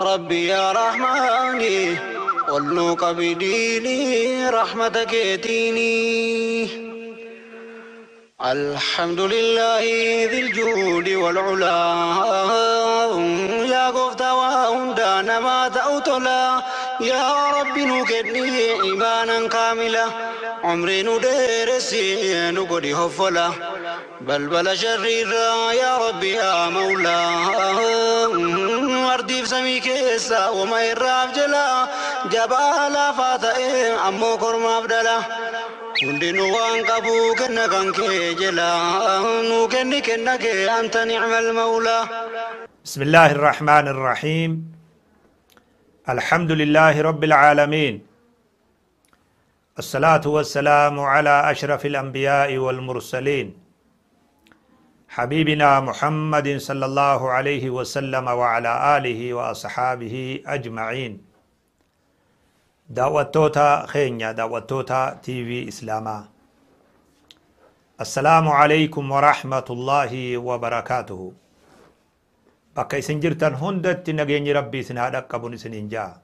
ربي يا رحماني قل قبديني رحمتك يتيني. الحمد لله ذي الجود والعلا يا قفت وهندان ما تأوتلا يا رب نكدني إيمانا كاملا عمري ندرسي نقدي هفلا بل شريرا يا ربي يا مولا أرضي في سمي كيسا وما يراب جلا جبال فاتئ أمو كرم أبدلا hundinuu waan qabu kenna kan kee jala nu kenni kenna kee anta ni'mal mawlaa. بسم الله الرحمن الرحيم. الحمد لله رب العالمين، الصلاة والسلام على أشرف الأنبياء والمرسلين، حبيبنا محمد صلى الله عليه وسلم وعلى آله وأصحابه أجمعين. دعوتوتا خينيا دعوتوتا تي في إسلاما، السلام عليكم ورحمة الله وبركاته. bakka isin jirtan hundatti nageenyi rabbii isin haa dhaqqabun isiniin ja'a.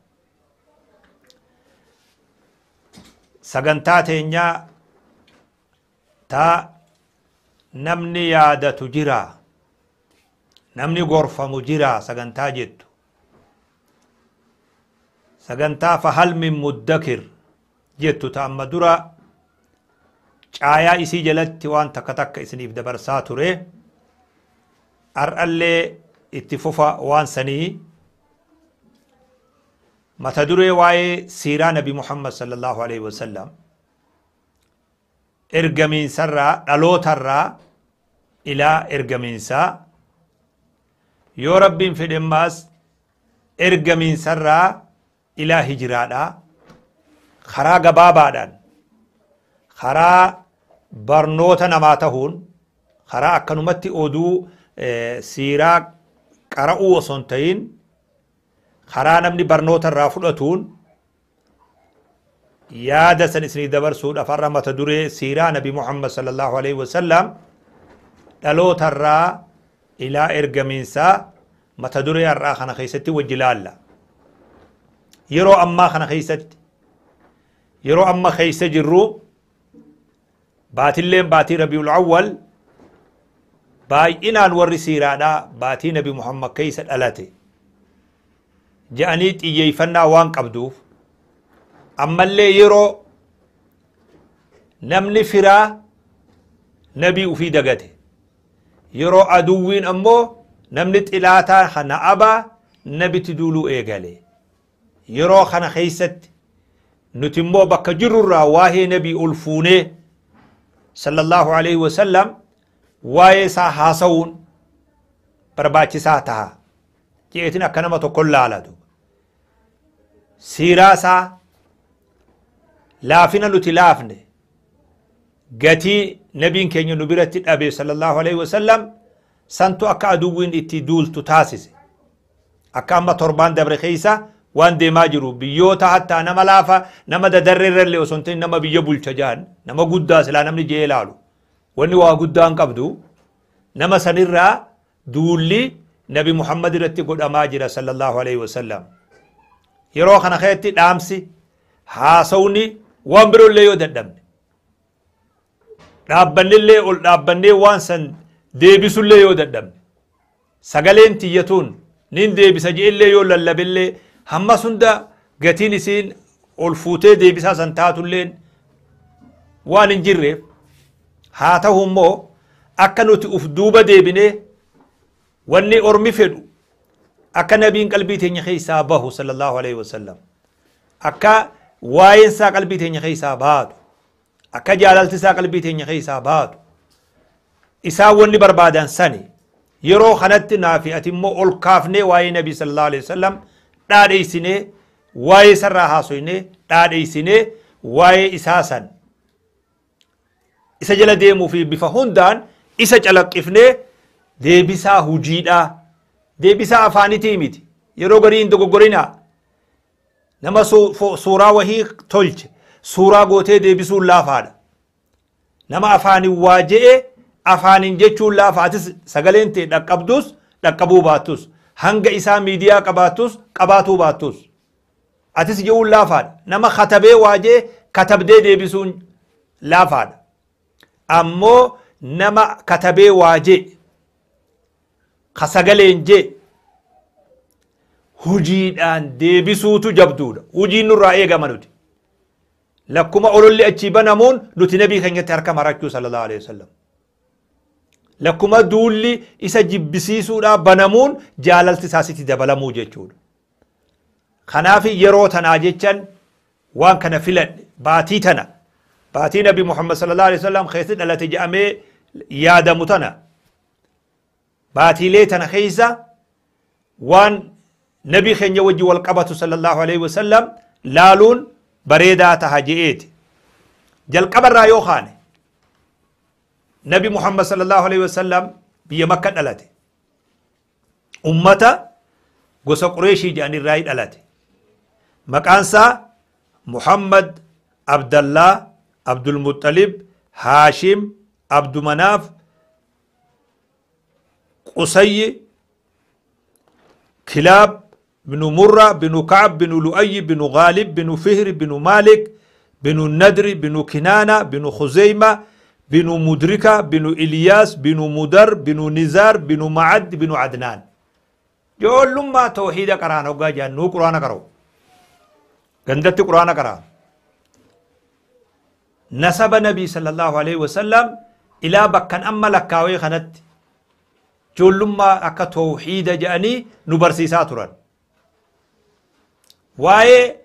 Sagantaa teenyaa taa namni yaadatu jira, namni gorfamu jira sagantaa jettu, sagantaa fahal min muddakir jettu ta amma dura caayaa isii jalatti waan takka takka isiniif dabarsaa ture. Har'allee itti fufa waan sanii mata duree waa'ee siiraa nabi Muhammad sallallahu alaihi wasallam ergamiinsarraa dhalootarraa ilaa ergamiinsaa, yoo rabbiin fedhemmaas ergamiinsarraa ilaa hijiraadha, karaa gabaabaadhaan karaa barnoota namaa tahuun karaa akkanumatti oduu siiraa qara'uu osoo hin ta'in karaa namni barnoota irraa fudhatuun yaada san isinii dabarsuudhaaf har'a mata duree siiraa nabi Muhammad sallallahu alaihi wasallam dhaloota irraa ilaa ergamiinsaa mata duree har'aa kana keessatti wajji laalla. Yeroo ammaa kana keessatti, yeroo amma keessa jirru baatilleen baatii Rabiul Awwal baay'inaan warri siiraadhaa baatii nabi Muhammad keessa dhalate je'anii xiyyeeffannaa waan qabduuf, ammallee yeroo namni firaa nabii ufii dagate, yeroo aduwwiin ammoo namni xilaataa kana abaa nabitti duuluu eegale, yeroo kana keessatti nuti immoo bakka jirrurraa waa'ee nabii ol fuunee sallallahu alaihi wasallam waa'ee isaa haasa'uun barbaachisaa taha jeetin akka nama tokkon laalatu. Siiraa isaa laafina nuti laafne gatii nabiin keenya nu biratti dhabe sallallahu alaihi wasallam santu akka aduwwiin itti duultu taasise. Akka amma torbaan dabre keessa waan deemaa jiru biyyoota hattaa nama laafa nama dadarreerrallee osoo hin ta'in nama biyya bulcha jaan nama guddaa silaa namni jee ilaalu wanni waa guddaa hin qabdu nama sanirraa duulli nabi Muhammad irratti godhamaa jira sallallahu alaihi wasallam. Yeroo kana keessatti dhaamsi haasawni waan biroollee yoo dadhabne dhaabbannillee ol dhaabbannee waan san deebisullee yoo dadhabne sagaleen tiyyatuun nin deebisa je'ellee yoo lallabellee hamma sunda gatiin isiin ol fuutee deebisaa san taatulleen waan hin jirreef, haa ta'u immoo akka nuti uf duuba deebinee wanni ormi fedhu akka nabiin qalbii teenya keessaa bahu sallallahu alaihi wasallam, akka waa'een isaa qalbii teenya keessaa baatu, akka jaalalti isaa qalbii teenya keessaa baatu, isaan wanni barbaadan sani yeroo kanatti naafi ati immoo ol kaafnee waa'ee nabii sallallahu alaihi wasallam dhaadheessinee waa'ee isarraa haasoynee dhaadheessinee waa'ee isaa san isa jala deemuu fi bifa hundaan isa calaqqifnee deebisaa hujiidhaa deebisaa afaanitii miti. Yeroo garii hin dogoggorinaa nama suuraa wahii tolche suuraa gootee deebisuun laafaadha. Nama afaanin waa je'e afaanin jechuun laafa, atis sagaleen tee dhaqqabdus dhaqqabuu baattus. Hanga isaa miidiyaa qabaatus qabaatuu baattus. Atis je'uun laafaadha. Nama katabee waajee katabdee deebisuun laafaadha. Ammoo nama katabee waajee kasagaleen jee hujiidhaan deebisuutu jabduudha. Hujiin nurraa eegama nuti. Lakkuma ololli achii banamuun nuti nabii keenyatti harka marachuu sallallahu alaihi wasallam. Lakkuma duulli isa jibbisiisuudhaa banamuun jaalalti isaasitti dabalamuu jechuudha. Kanaaf yeroo tanaa jechan waan kana filadhe baatii tana baatii nabi Muhammad sallallahu alaihi wasallam keessatti dhalate jedhamee yaadamu tana baatiilee tana keessa waan nabii keenya wajji wal qabatu sallallahu alaihi wasallam laaluun bareedaa taha je'eeti. Jalqabarraa yoo kaane nabi Muhammad sallallahu alaihi wasallam biyya Makka dhalate. Ummata gosa Qureeshii jedhanirraa dhalate. Maqaan isaa Muhammad Abdallah Abdul Muttalib Haashim Abdumanaaf Qusayyi Kilaab بن مرة بن كعب بن لؤي بن غالب بن فهر بن مالك بن الندر بن كنانة بن خزيمة بن مدركة بن إلياس بن مدر بن نزار بن معد بن عدنان. جول لما توحيد قرآن وقا جانو قرآن قرأو غندت قرآن قرآن. نسب نبي صلى الله عليه وسلم إلى بكن أما لكاوي خنت جول لما أكا توحيد جاني نبرسي ساتران. واي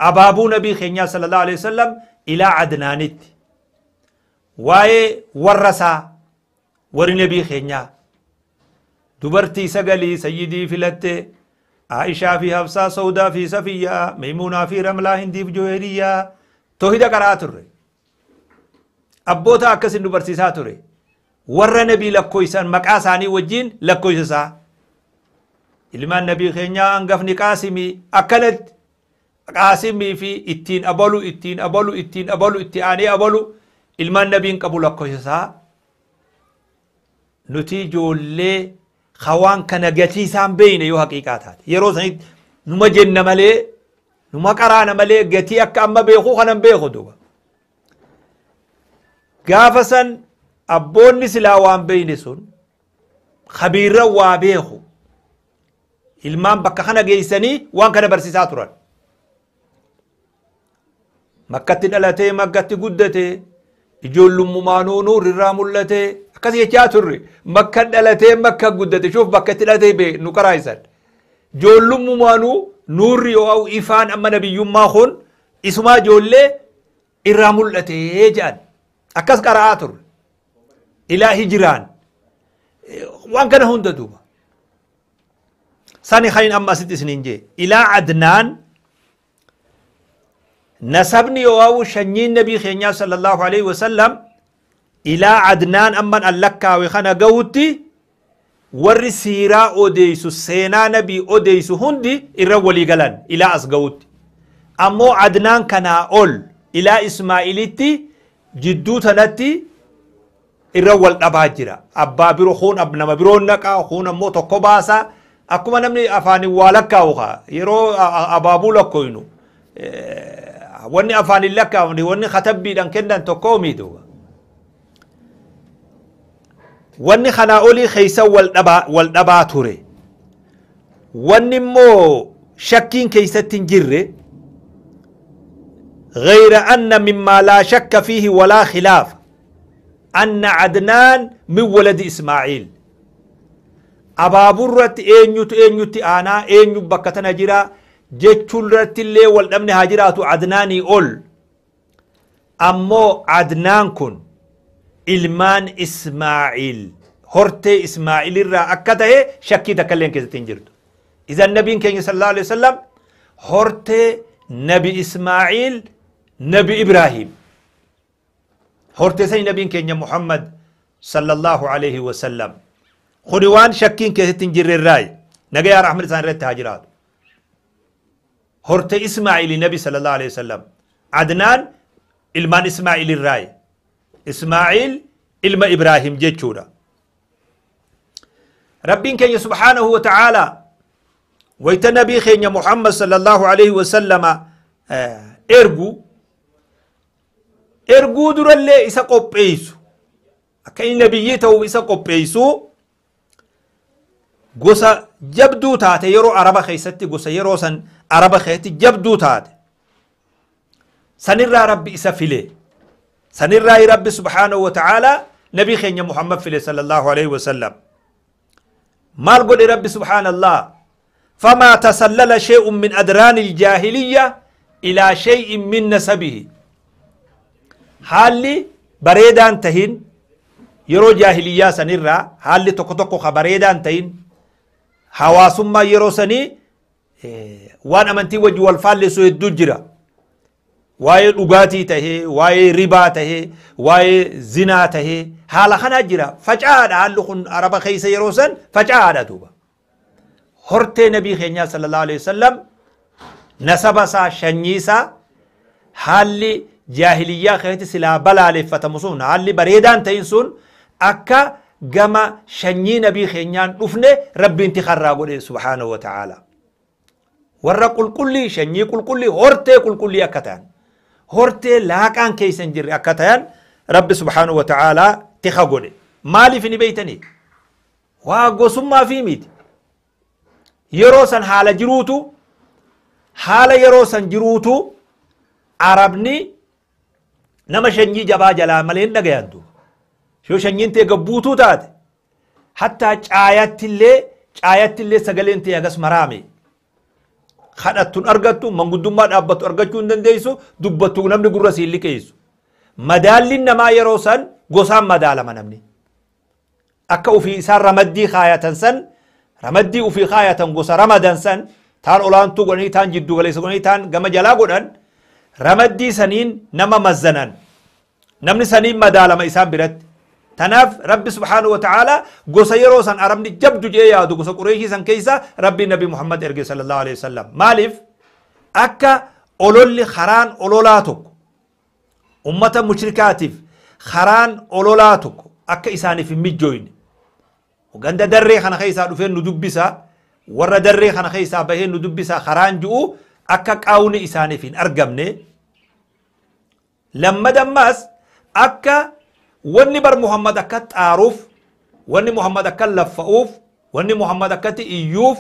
أبابو نبي خنيا صلى الله عليه وسلم إلى عدنانت. واي ورسا ور نبي خنيا دبرتي سقلي سيدي فلت عائشة في حفصة سودا في صفية ميمونة في رملة هندي في جوهرية توحيد قراتر أبوتا أكسن دبرتي ساتر ور نبي لكويسان مقاساني وجين لكويسا ilmaan nabii keenyaa hangafni Qaasimii akkanatti Qaasimii fi ittiin abalu ittiin abalu ittiin abalu itti aanee abalu ilmaan nabiin qabu lakkoofsa nuti ijoollee hawaan kana gatii isaan beeyne yoo haqiiqaa taate yeroo sanitti numa jenna malee numa qaraana malee gatii akka amma beekuu kanan beeku duuba. Gaafa san abboonni silaa waan beeyne sun khabiirra waa beeku. Ilmaan bakka kana geessanii waan kana barsiisaa turan. Makkatti dhalatee makkatti guddatee ijoollummaanuu nuurrirraa mul'atee akkas jechaa turre. Makka dhalatee makka guddate shuuf bakka itti dhalatee nu qaraayisan. Ijoollummaanuu nuurri yoo ifaan amma nabiyyummaa kun isumaa ijoollee irraa mul'atee jedhan akkas qara'aa turre. Ilaa hijiraan waan kana hunda duuba. Sani خين أما 6 سنين جي إلى عدنان نسبني أو شنين نبي خينيا صلى الله عليه وسلم إلى عدنان أما ألكا وخنا قوتي ورسيرا أوديسو سينا نبي أوديسو هندي إرولي قلن إلى أسقوتي أمو عدنان كان أول إلى إسماعيلتي جدو تنتي إرول أباجرا أبا برو خون أبنا برو نكا خون أمو تقباسا akkuma namni afaaniin waa lakkaa'u kaa yeroo abaabuu lakkooynu wanni afaaniin lakkaa'amne wanni katabbiidhaan kennan tokko miidhu. Wanni kanaa olii keessa wal dhabaa ture. Wanni immoo shakkiin keessatti hin jirre غير أن مما لا شك فيه ولا خلاف أن عدنان من ولد إسماعيل. Abaaburratti eenyutu eenyutti aanaa eenyu bakka tana jira jechuurratti illee wal dhabne haa jiraatu Adnaanii ol. Ammoo Adnaan kun ilmaan Ismaaciil hortee Ismaaciil irraa akka ta'e shakkii takka illee keessatti hin jirtu. Izan nabiin keenya sallallahu alaihi wasallam hortee nabi Ismaaciil nabi Ibraahim hortee sani nabiin keenya Muhammad sallallahu alaihi wasallam. Kuni waan shakkiin keessatti hin jirre irraayi nagayaa rahmat isaan irratti haa jiraatu. Hortee Ismaaciili nabi sallallahu alaihi wasallam Adnaan ilmaan Ismaaciil irraayi. Ismaaciil ilma Ibraahim jechuudha. ربين كي سبحانه وتعالى ويتنبي خين محمد صلى الله عليه وسلم ارجو در اللي إسا قبيسو أكاين نبيته إسا قبيسو قصة جبدو تاتي يرو عربة خيستي قصة يرو سن عربة خيستي جبدو تاتي سنرى ربي إسا فيلي سنرى ربي سبحانه وتعالى نبي خين محمد فيلي صلى الله عليه وسلم. مال قول ربي سبحان الله فما تسلل شيء من أدران الجاهلية إلى شيء من نسبه. حالي بريدان تهين يرو جاهلية سنرى حالي تقطقو خبريدان تهين حواسما يرو سني وان أمنتي وجه والفال سوء الدجرة واي أغاتي تهي واي ربا تهي واي زنا تهي حالا خنا جرا فجأة حالخن عرب خيس يروسن فجأة دوبا هرتي نبي خينيا صلى الله عليه وسلم نسبسا شنيسا حالي جاهلية خيتي سلا بلا لفتمسون حالي بريدان تينسون أكا جما شني نبي خينيان أفني ربي انتخرا سبحانه وتعالى ورا كل كلي شني كل كلي هرتي كل كلي أكتان هرتي لاكان كيسن جري أكتان رب سبحانه وتعالى تخاقولي مالي في بيتني واقوسم ما في ميت يروسن حالة جروتو حالة يروسن جروتو عربني نما شنجي جبا جلا ملين دقيانتو شو شنجين تي قبوتو تات حتى آيات اللي سقلين تي أغس مرامي خدتون أرغتو من قدوم ما أبتو أرغتو ندنديسو دبتو نمني قرسي اللي كيسو مدالين نما يروسن قصام مدالة ما نمني أكا وفي إسار رمدي خاية سن رمدي وفي خاية قصة رمدان سن تان أولانتو قني تان جدو غليس قني تان قم جلا قنن رمدي سنين نما مزنن نمني سنين مدالة ما إسان برد تناف رب سبحانه وتعالى قصة يروسن أرمني جبدو جيادو قصة قريشي سن كيسا ربي النبي محمد إرقي صلى الله عليه وسلم مالف أكا أولولي خران أولولاتك أمة مشركاتف خران أولولاتك أكا إساني في مجوين وغند دري خنا خيسا دفين ندبسا ورا دري خنا خيسا بهين ندبسا خران جو أكا قاوني إساني فين أرقمني لما دماس أكا وني بر محمد أكا تعرف وني محمد أكا لفؤوف وني محمد أكا تإيوف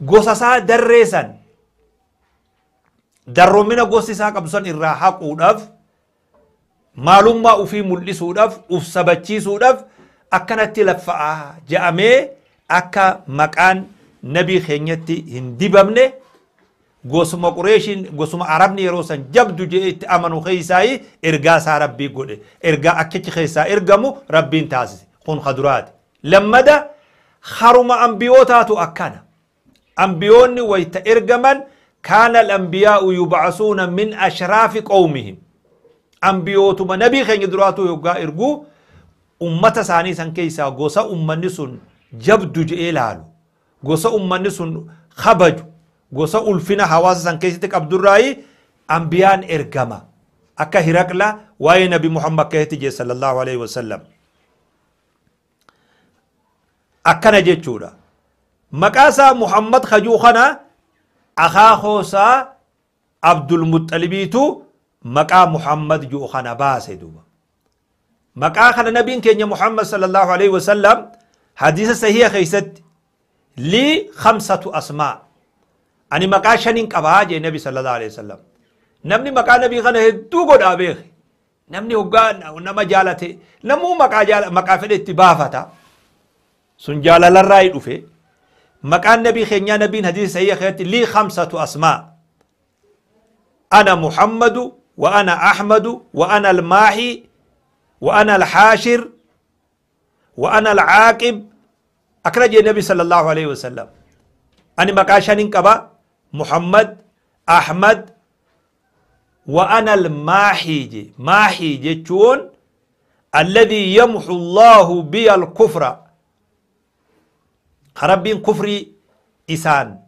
قصصا دريسا درو منا قصصا قبصا إراحة قودف معلومة وفي ملسودف وفي سبتشيسودف أكنت لفعة جامع أكا مكان نبي خينيتي هندي بمنه قسم قريشين قسم عربني روسن جبدو جئت أمنو خيساي إرجاس ربي قول إرجا أكتش خيسا إرجمو ربي انتاسس خون خدرات لما ده خرم أنبيوتاتو أكنا أنبيوني ويت إرجمن كان الأنبياء يبعثون من أشراف قومهم أنبيوتو ما نبي خين دراتو يبقى إرجو أمة ساني سن كيسا قصة أمة نسون جبدو جئلالو قصة أمة نسون خبجو قصة ألفنا حواس سن كيستك عبد الرأي أنبيان إرجما أكا هرقلا واي نبي محمد كيتجي صلى الله عليه وسلم أكا نجيتشورا مكاسا محمد خجوخنا أخاخوسا عبد المطلبيتو مكا محمد جوخنا باسي دوبا مكا خنا نبي كينيا محمد صلى الله عليه وسلم حديث صحيح خيست لي 5 أسماء أني مكا شنين قبا جي نبي صلى الله عليه وسلم نمني مكا نبي خنا هدو قد أبيخ نمني هقا نما جالتي نمو مكا جال مكا فدت بافتا سنجال للرأي دفي مكا نبي خينيا نبي حديث صحيح خيست لي 5 أسماء أنا محمد وأنا أحمد وأنا الماحي وأنا الحاشر وأنا العاقب أكرج النبي صلى الله عليه وسلم أنا مكاشن كبا محمد أحمد وأنا الماحي جي ماحي جي الذي يمحو الله بي الكفر خربين كفري إسان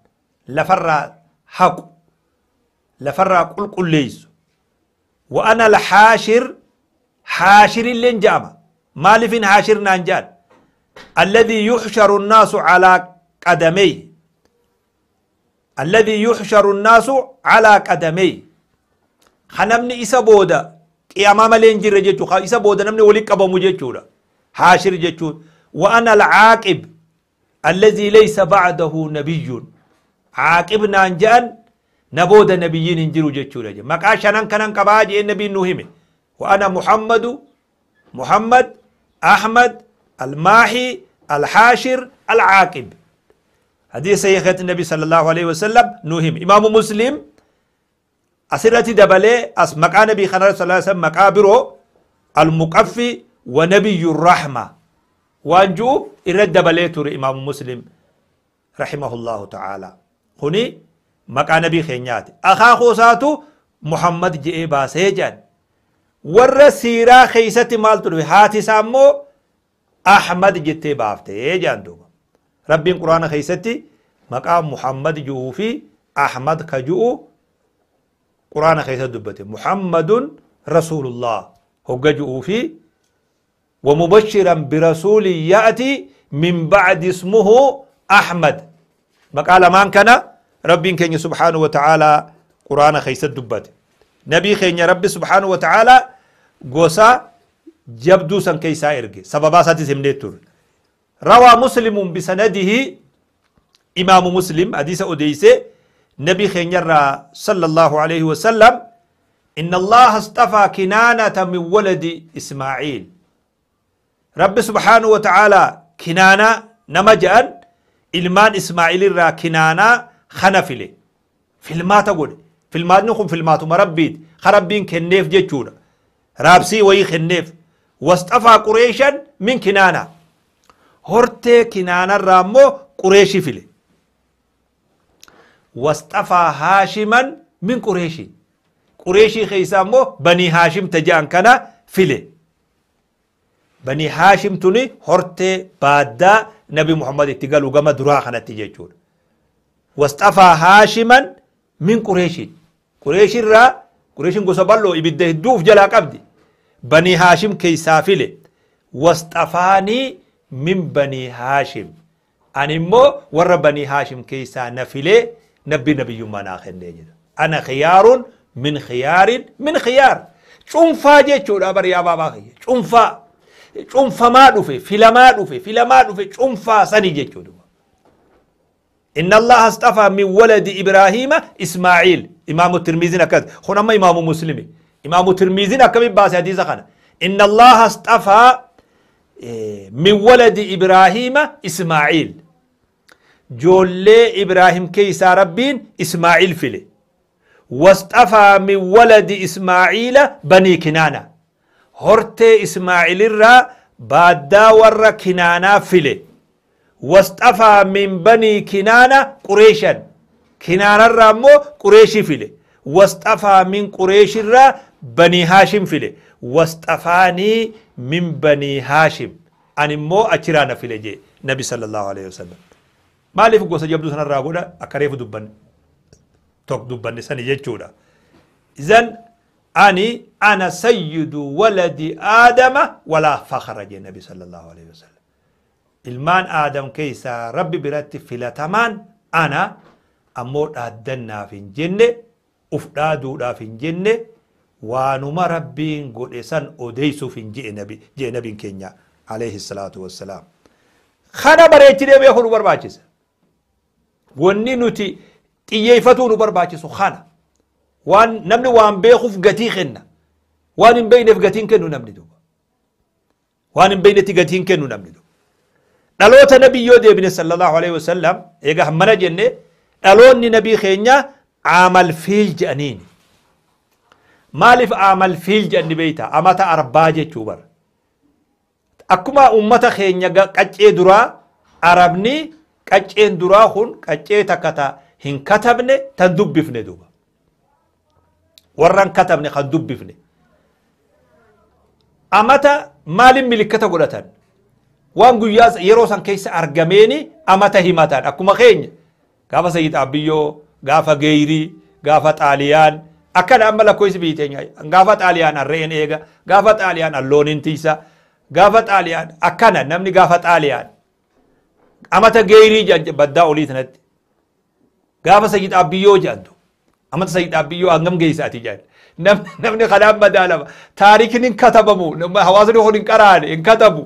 لفر حق لفر قل قل ليس وأنا الحاشر حاشر اللي انجامة مالفين حاشر نانجان الذي يحشر الناس على قدميه، الذي يحشر الناس على قدميه. خنمني إسا بودا قياما ملين جير جيتشو، إسا بودا نمني ولي قبمو جيتشو حاشر جيتشو. وأنا العاقب الذي ليس بعده نبي. عاقبنا أنجان نبود نبيين انجرو جيتشو رجل مكاشنان كنان كباجي النبي نوهمي. وأنا محمد، محمد أحمد الماحي الحاشر العاقب. هذه سيخة النبي صلى الله عليه وسلم نوهم. إمام مسلم أسرتي دبلي أس مكان نبي خنار صلى الله عليه وسلم مكابره المقفي ونبي الرحمة وانجو إرد دبلي تور إمام مسلم رحمه الله تعالى. هني مكان نبي خينيات أخا خوساتو محمد جئ باسيجان ور سيرا خيستي مالتو هاتي سامو أحمد جتي بافتي جان دوبا. ربي القرآن خيستي مقام محمد جوفي أحمد كجو قرآن خيست دبتي محمد رسول الله هو جوفي ومبشرا برسول يأتي من بعد اسمه أحمد. مقال مان كان ربي كان سبحانه وتعالى قرآن خيست دبتي نبي خين ربي سبحانه وتعالى قوسا جبدو سن كيسا إرقي سببا ساتي سمنيتور. روى مسلم بسنده إمام مسلم حديث أديسة نبي خينير صلى الله عليه وسلم إن الله اصطفى كنانة من ولد إسماعيل. رب سبحانه وتعالى كنانة نمجأن إلمان إسماعيل را كنانة خنفلي فيلمات أقول فيلمات نخم فيلمات مربيت خربين كنيف جتشورا رابسي وي خنيف. واصطفى قريشا من كنانة هرتي كنانة رامو قريشي فيلي. واصطفى هاشما من قريشي قريشي خيسامو بني هاشم تجان كان فيلي. بني هاشم توني هرتي بادا نبي محمد اتقالوا قام دراخنا تجيشور. واصطفى هاشما من قريشي قريشي را قريشي قصبالو يبده الدوف جلا قبدي بني هاشم كيسافلي. واصطفاني من بني هاشم أنا مو ور بني هاشم كيسا نفلي نبي نبي ما ناخن. أنا خيار من خيار من خيار. شنفا جيتشو لا بريا بابا خي شنفا شنفا ما دوفي فيلا ما دوفي فيلا ما دوفي شنفا سني جيتشو. إن الله اصطفى من ولد إبراهيم إسماعيل. إمام الترمذي نكد خنا ما إمام مسلم إمام الترمذي نكمل باس حديث خنا إن الله اصطفى من ولد إبراهيم إسماعيل. جولي إبراهيم كيسا ربين إسماعيل فيلي. واصطفى من ولد إسماعيل بني كنانة هرتي إسماعيل الرا بادا ور كنانة فيلي. واصطفى من بني كنانة قريشا كنانة الرامو قريشي فيلي. واصطفى من قريش الرا بني هاشم فيلي. واصطفاني من بني هاشم أنا مو أشرانا فيلي جي نبي صلى الله عليه وسلم. مالي فوق سجبدو سنة راغودا أكريف دبن توك دبن سنة يجودا. إذن أني أنا سيد ولد آدم ولا فخر جي نبي صلى الله عليه وسلم. ilmaan Aadam keessaa Rabbi biratti filatamaan ana ammoo dhaaddannaaf hin jenne uf dhaaduudhaaf hin jenne waanuma Rabbiin godhe san odeessuuf hin je'e nabiin keenya alayhi salaatu wassalaam. Kana bareechinee beekuu nu barbaachisa. Wanni nuti xiyyeeffatuu nu barbaachisu kana. Waan namni waan beekuuf gatii kenna. Waan hin beekneef gatiin kennu namni duuba. Waan hin beeknetti gatiin kennu namni duuba. Dhaloota nabii yoo deebine sallallahu alaihi wasallam egaa hammana jenne dhaloonni nabii keenya aamal fiil jedhaniini. Maaliif aamal fiil jedhani beektaa? Amata arbaa jechuu bara. Akkuma uummata keenya qaccee duraa arabni qacceen duraa kun qaccee takka ta hin katabne tan dubbifne duuba. Warra hin katabne kan dubbifne. Amata maaliin milikkata godhatan? Waan guyyaa yeroo san keessa argameeni amata himatan akkuma keenya gaafa Sayyid Abiyyoo gaafa Geeyirii gaafa Xaaliyaan akkana amma lakkoofsi biyya teenya gaafa Xaaliyaan harreen eega gaafa Xaaliyaan allooniin tiisa Gaafa Xaaliyaan akkana namni gaafa Xaaliyaan amata geerii jedhan baddaa olii sanatti. Gaafa Sayyid Abbiyyoo jedhantu amata Sayyid Abbiyyoo hangam geessa ati jedhan. Namni kanaan madaalama. Taarikni hin katabamu. Hawaasni kun hin qaraane hin katabu.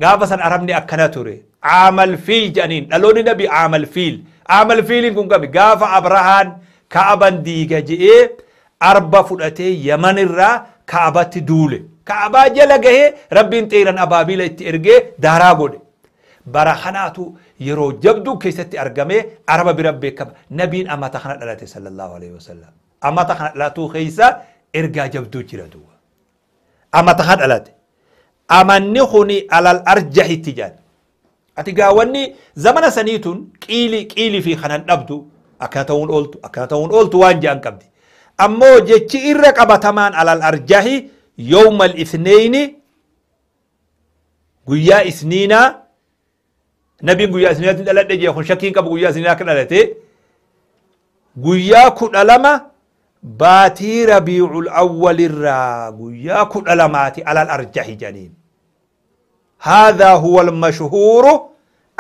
Gaafa san Arabni akkana ture. Aamal fiil jedhaniin dhaloonni nabi aamal fiil. Aamal fiiliin kun qabi gaafa Abrahaan Ka'aban diiga je'ee arba fudhatee Yaman irraa Ka'abatti duule. Ka'abaa jala gahee Rabbiin xeeran abaabiila itti ergee daaraa godhe. Bara kanaatu yeroo jabduu keessatti argamee Araba bira beekama. Nabiin amata kana dhalate sallallahu alaihi wasallam. Amata kana dhalatuu keessa ergaa jabduu jira duuba. Amata kana dhalate. Amanni kuni alal arjahitti jedhan. Ati gaawwanni zamana saniitun qiilii fi kanan dhabdu akkana ta'uun ooltu akkana ta'uun ooltu waan jedhan qabdi. Ammoo jechi irra qabatamaan alal arjahi yawmal ithnayni guyyaa isniinaa nabiin guyyaa isniinaatti dhaladhe jee kun shakkiin qabu guyyaa isniinaa akka dhalate guyyaa 12 baatii Rabiicul Awwalirraa guyyaa 12 alal arjahi jedhaniin. هذا هو المشهور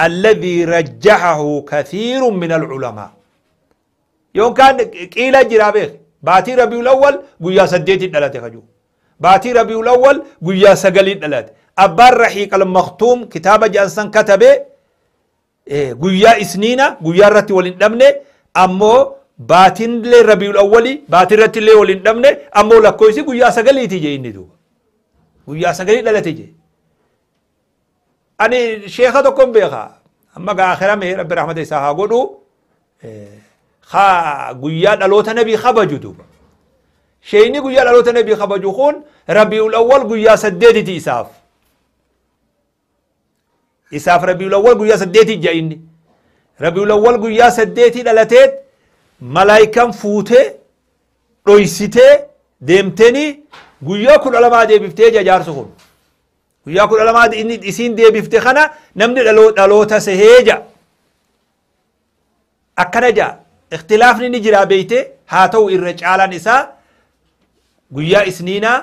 الذي رجحه كثير من العلماء. يوم كان قيل جرابه باتي ربيع الأول قويا سديتي دلاتي خجو باتي ربيع الأول قويا سقلي دلاتي أبار رحيق المختوم كتابة جانسان كتبه قويا إسنينة قويا رتي ولندمني أمو باتين لي ربيع الأولي باتي رتي لي ولندمني أمو لكويسي قويا سقلي تيجي إني دو قويا سقلي دلاتي جي. أني شيخة تكون بيخا أما آخرة مهر رب رحمة إساها قولوا خا قويا دلوت نبي خبجو دوبا شيني قويا دلوت نبي خبجو خون ربيع الأول قويا سديتي تي إساف إساف ربيع الأول قويا سديتي جايني ربيع الأول قويا سديتي دلتيت ملايكا فوتي رويسيتي ديمتني قويا كل علماء دي بفتي جارسخون guyyaa 12 inni isiin deebifte kana namni dhaloota sehee ja'a. Akkana ja'a. Ikhtilaafni ni jira beeyte haa ta'u irra caalaan isaa guyyaa isniinaa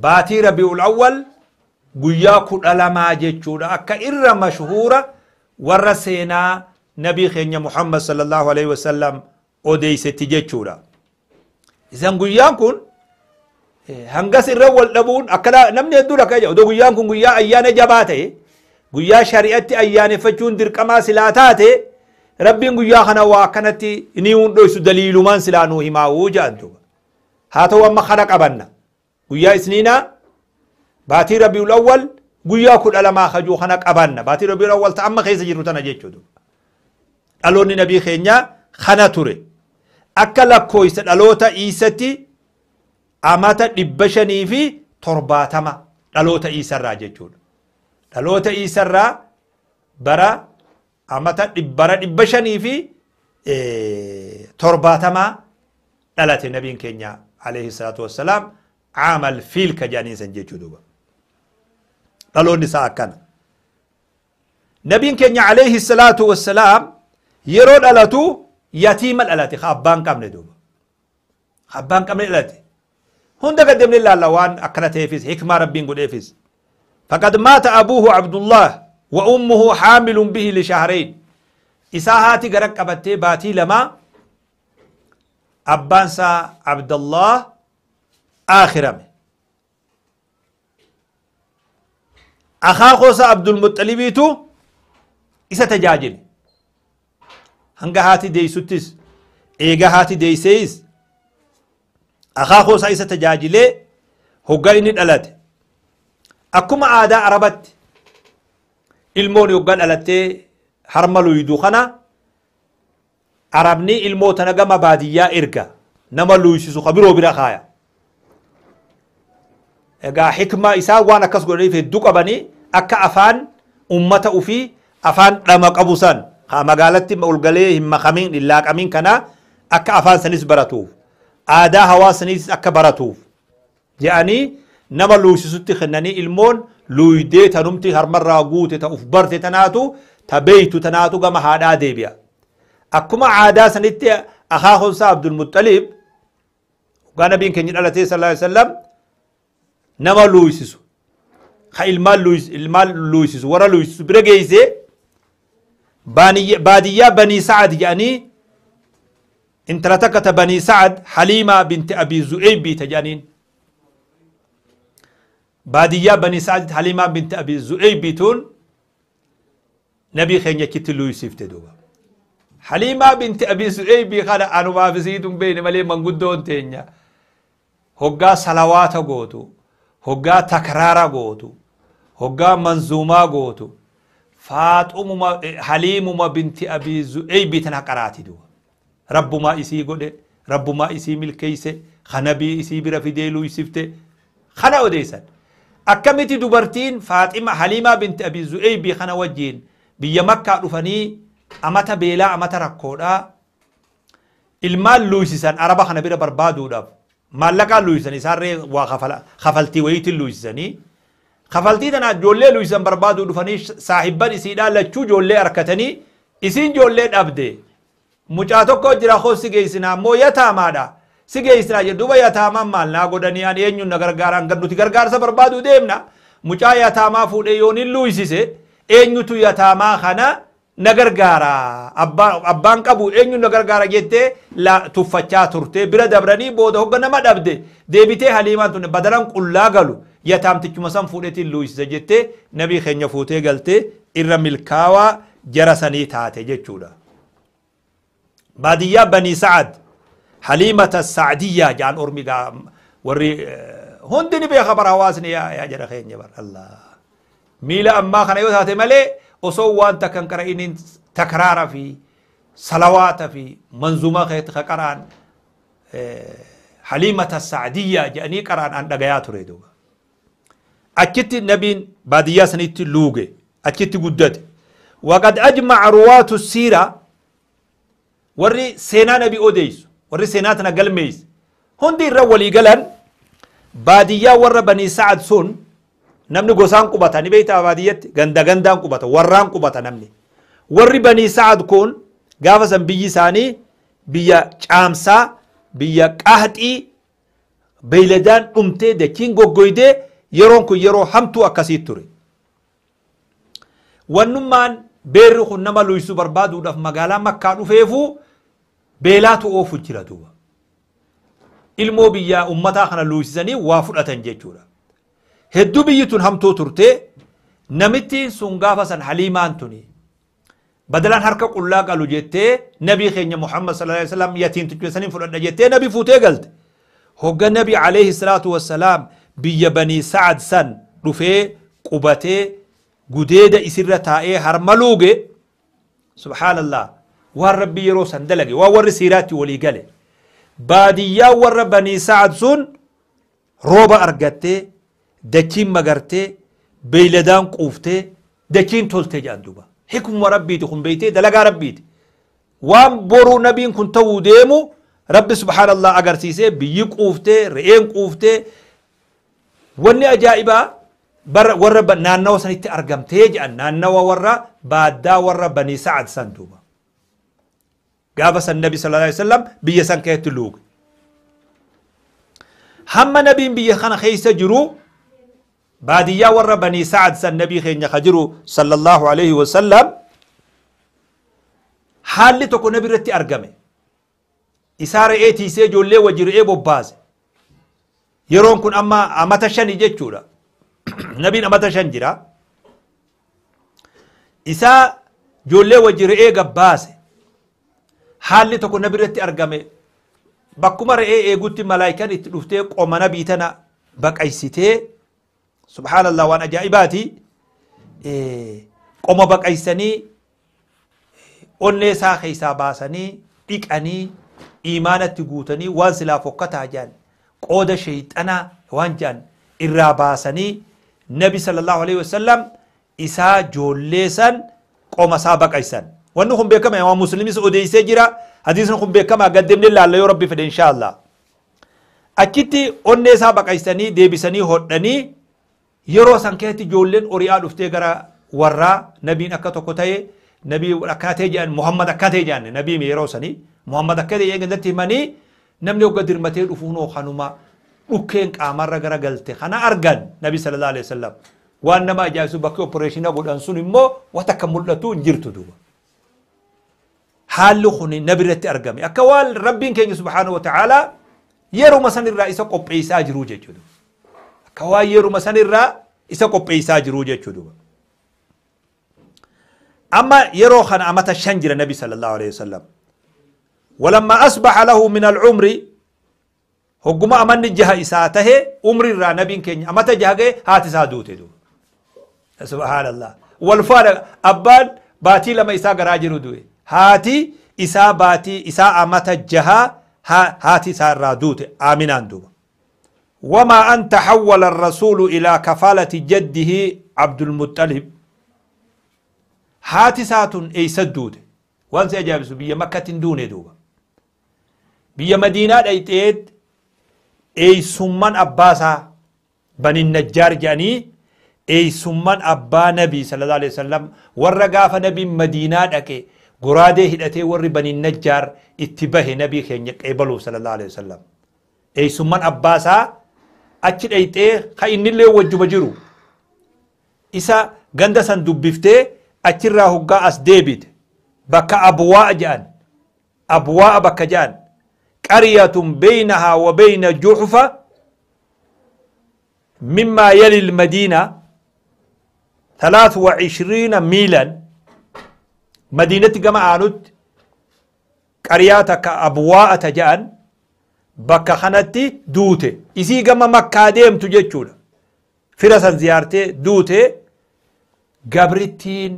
baatii Rabiicul Awwal guyyaa 12 jechuudha. Akka irra mashhuura warra seenaa nabii keenya Muhammad sallallahu alaihi wasallam odeeysetti jechuudha. Isan guyyaan kun hangas irra wal dhabuun akkana namni hedduun akka jedhu odoo guyyaan kun guyyaa ayyaana jabaa ta'e guyyaa shari'atti ayyaaneffachuun dirqamaa silaa taate rabbiin guyyaa kana waa akkanatti ni hundhoysu daliilumaan silaa nuu himaawuu jedhan duuba. Haa ta'u amma kana qabanna guyyaa isniinaa baatii Rabiul Awwal guyyaa 12 kajuu kana qabanna baatii Rabiul Awwal ta amma keessa jirru tana jechuudha. Dhaloonni nabii keenyaa kana ture akka lakkooysa dhaloota Iisatti amata 570 dhaloota Iisarraa jechuudha. Dhaloota Iisarraa bara amata 570 dhalate nabiin keenya alayhi salaatu wassalaam aamal fiil ka jedhaniin san jechuudha. Dhaloonni isaa akkana. Nabiin keenya alayhi salaatu wassalaam yeroo dhalatu yatiima dhalate abbaan qabne duuba. Abbaan qabne dhalate. Hunda qaddamne ilaalla waan akkana ta'eefis hikmaa rabbiin godheefis. Faqad maata abuuhu Abdullah wa ummuhu haamilun bihi li shahrayn. Isaa haati gara qabattee baatii 2 abbaan isaa Abdullah aakhirame. Akaakoo isaa Abdulmuxxalibiitu isa tajaajile. Hanga haati deeysuttis eega haati deeyseeyis akaakoo isaa isa tajaajilee hoggaa inni dhalate. Akkuma aadaa Arabatti ilmoon hoggaa dhalattee harma luydu kana Arabni ilmoo tana gama baadiyyaa erga nama luysisu ka biroo bira kaaya. Egaa hikmaa isaa waan akkas godhaniif hedduu qabanii akka afaan ummata ufii afaan dhama qabu san haa magaalatti ol galee hin makamin hin laaqamin kana akka afaan sanis baratuuf aadaa hawaasaniis akka baratuuf jedhanii nama luysisutti kennanii ilmoon luydee tanumti harmarraa guute ta uf barte tanaatu ta beeytu tanaatu gama haadhaa deebi'a. Akkuma aadaa sanitti akaakoonsaa Abdulmuxxalib hoggaa nabiin keenya dhalatee sallallahu alaihi wasallam Nama luuysisu ka ilmaan luuysisu warra luuysisu bira geeyse baadiyyaa Banii Sa'ad jedhanii intala takka ta Banii Sa'ad Haliimaa binti Abii Zu'eeybii ta jedhaniin baadiyyaa Banii Sa'ad Haliimaa binti Abii Zu'eeybii tun nabii keenya achitti luuysifte duuba. Haliimaa binti Abii Zu'eeybii kana anumaaf isiitu hin beekne malee manguddoon teenya hoggaa salawaata gootu, hoggaa takraara gootu, hoggaa manzuumaa gootu Faaxumuma Haliimuma binti Abii Zu'eeybii tana qaraati duuba. Rabbumaa isii godhe, rabbumaa isii milkeeyse, kanabii isii bira fidee luuysifte kana odeessan. Akkamitti dubartiin Faaxima Haliimaa binti Abii Zu'eeybii kana wajjiin biyya Makkaa dhufanii amata beelaa amata rakkoodhaa ilmaan luuysisan Araba kana bira barbaaduudhaaf maallaqaan luuysisan isaarree waa kafaltii wayiitiin luuysisanii kafaltii tana ijoollee luuysisan barbaaduu dhufanii saahibban isiidhaa lachuu ijoollee harkatanii isiin ijoollee dhabde mucaa tokko jira koo si geessinaa ammoo yataamaadha si geessinaa jedhu duuba yataamaan maal naa godhanii ani eenyuun na gargaaraan nuti gargaarsa barbaaduu deemna mucaa yataamaa fuudhee yoon hin luuysise eenyutu yataamaa kana na gargaara abbaan qabu eenyu na gargaara jettee tuffachaa turte bira dabranii booda hogga nama dhabde deebitee Haliimaan tun badalan qullaa galu yataamtichuma san fuudheetiin luuysise jettee nabii keenya fuutee galtee irra milkaawaa jara sanii taate jechuudha. Baadiyyaa Banii Sa'ad Haliimata Sa'diyyaa jaan ormi warri hundi ni beeka bara hawaasni yaa jara keenya bara Allah. Miila ammaa kana yoo taate malee osoo waan takka hin qara'iniin takraara fi salawaata fi manzuumaa keessatti ka qara'an Haliimata Sa'diyyaa jedhanii qara'an an dhagayaa ture duuba. Achitti nabiin baadiyyaa sanitti luuge achitti guddate. Waqad ajmaca ruwaatu siira warri seenaa nabii odeessu warri seenaa tana galmeessu hundi irra walii galan baadiyyaa warra Banii Sa'ad sun namni gosaan qubata ni beektaa baadiyyatti ganda gandaan qubata warraan qubata namni warri Banii Sa'ad kun gaafa san biyyi isaanii biyya caamsaa biyya qahaxii beeyladaan dhumtee dachiin goggoydee yeroon kun yeroo hamtuu akkasii ture. Wannummaan beerri kun nama luysuu barbaaduudhaaf magaalaa Makkaa dhufeefuu beelaatu oofu jira duuba. Ilmoo biyyaa ummataa kana luysisanii waa fudhatan jechuudha. Hedduu biyyi tun hamtuu turte namittiin sun gaafa san Haliimaan tuni badalaan harka qullaa qalu jettee nabii keenya Muhammad sallallahu alaihi wasallam yatiimticha saniin fudhadha jettee nabi fuutee galte. Hogga nabi alayhi salaatu wassalaam biyya Banii Sa'ad san dhufee qubatee gudeeda isirra taa'ee harma luuge subhaanallah waan rabbi yeroo san dalage waan warri siiraatti walii gale baadiyyaa warra Banii Sa'ad sun rooba argattee dachiin magartee beeyladaan quuftee dachiin toltee jedhan duuba. Hikmuma rabbiiti kun beeytee dalagaa rabbiiti. Waan boruu nabiin kun ta'uu deemu rabbi subhaanallah agarsiisee biyyi quuftee re'een quuftee wanni ajaa'ibaa warra naannawa sanitti argamtee jedhan naannawa warra baaddaa warra Banii Sa'ad san duuba. Gaafa san nabi sallallahu alaihi wasallam biyya san keessatti luuge. Hamma nabiin biyya kana keessa jiru baadiyyaa warra Banii Sa'ad san nabii keenya ka jiru sallallahu alaihi wasallam haalli tokko nabi irratti argame. Isaa re'ee tiisee ijoollee wajji re'ee bobbaase. Yeroon kun amma amata shani jechuudha. Nabiin amata shan jira. Isaa ijoollee wajji re'ee gabbaase. Haalli tokko nabi irratti argame. Bakkuma re'ee eegutti malaayikaan itti dhuftee qoma nabii tana baqaysitee subhaanallah waan ajaa'ibaati. Qoma baqaysanii onnee isaa keessaa baasanii dhiqanii iimaanatti guutanii waan silaa fokkataa jedhan qooda shayxanaa waan jedhan irraa baasanii nabi sallallahu alaihi wasallam isaa joollee san qoma isaa baqaysan. Wanni kun beekama waan musliimis odeessee jira hadiisni kun beekama gaddemne laalla yoo rabbi fedhe inshaallah. Achitti onnee isaa baqaysanii deebisanii hodhanii yeroo san keessatti ijoolleen ori'aa dhuftee gara warraa nabiin akka tokko ta'e nabii akkana ta'e jedhan Muhammad akkana ta'e jedhan nabii yeroo sanii Muhammad akka ta'e gandatti himanii namni hogga dirmatee dhufuun kanuma Dhukkeen qaamarra garagalte kana argan Nabi sallallahu alaihi wasallam. Waan nama ajaa'ibsu bakki opereeshina godhan sun immoo wanta akka mul'atu hin jirtu duuba. Haalli kun nabi irratti argame. Akka waan Rabbiin keenya subhaanahu wa ta'aalaa yeruma sanirraa isa qopheessaa jiru jechuudha. Akka waan yeruma sanirraa isa qopheessaa jiru jechuudha. Amma yeroo kana amata 5 jira Nabi sallallahu alaihi wasallam. Walamma asbaha lahu min al-umri hogguma amanni jaha isaa tahe umri irraa nabiin keenya amata jaha ga'e haati isaa duute duuba. Subhaanallah. Wal faana abbaan baatii 2 isaa garaa jiru du'e. Haati isaa baatii isaa amata jaha haati isaa irraa duute aaminaan duuba. Wamaa an taxawwala arrasuulu ilaa kafaalati jaddihi Abdulmuxalib. Haati isaa tun eessa duute? Waan si ajaa'ibsu biyya Makkatti hin duune duuba. Biyya Madiinaa dhayxeet eessummaan abbaa isaa Bani Najjaar jedhanii eessummaan abbaa Nabii sallallahu alaihi wasallam warra gaafa Nabiin Madiinaa dhaqe goraadee hidhatee warri Bani Najjaar itti bahe Nabii keenya qeebaluuf sallallahu alaihi wasallam. Eessummaan abbaa isaa achi dhayxee ka innillee wajjuma jiru isa ganda san dubbiftee achirraa hoggaa as deebite bakka Abwaa jedhan Abwaa bakka jedhan qaryatun baynahaa wa bayna Juhfa mimmaa yali al-Madiina 23 miilan madiinatti gama aanutti qaryaa takka Abwaa'ata jedhan bakka kanatti duute isii gama Makkaa deemtu jechuudha. Fira san ziyaartee duute gabrittiin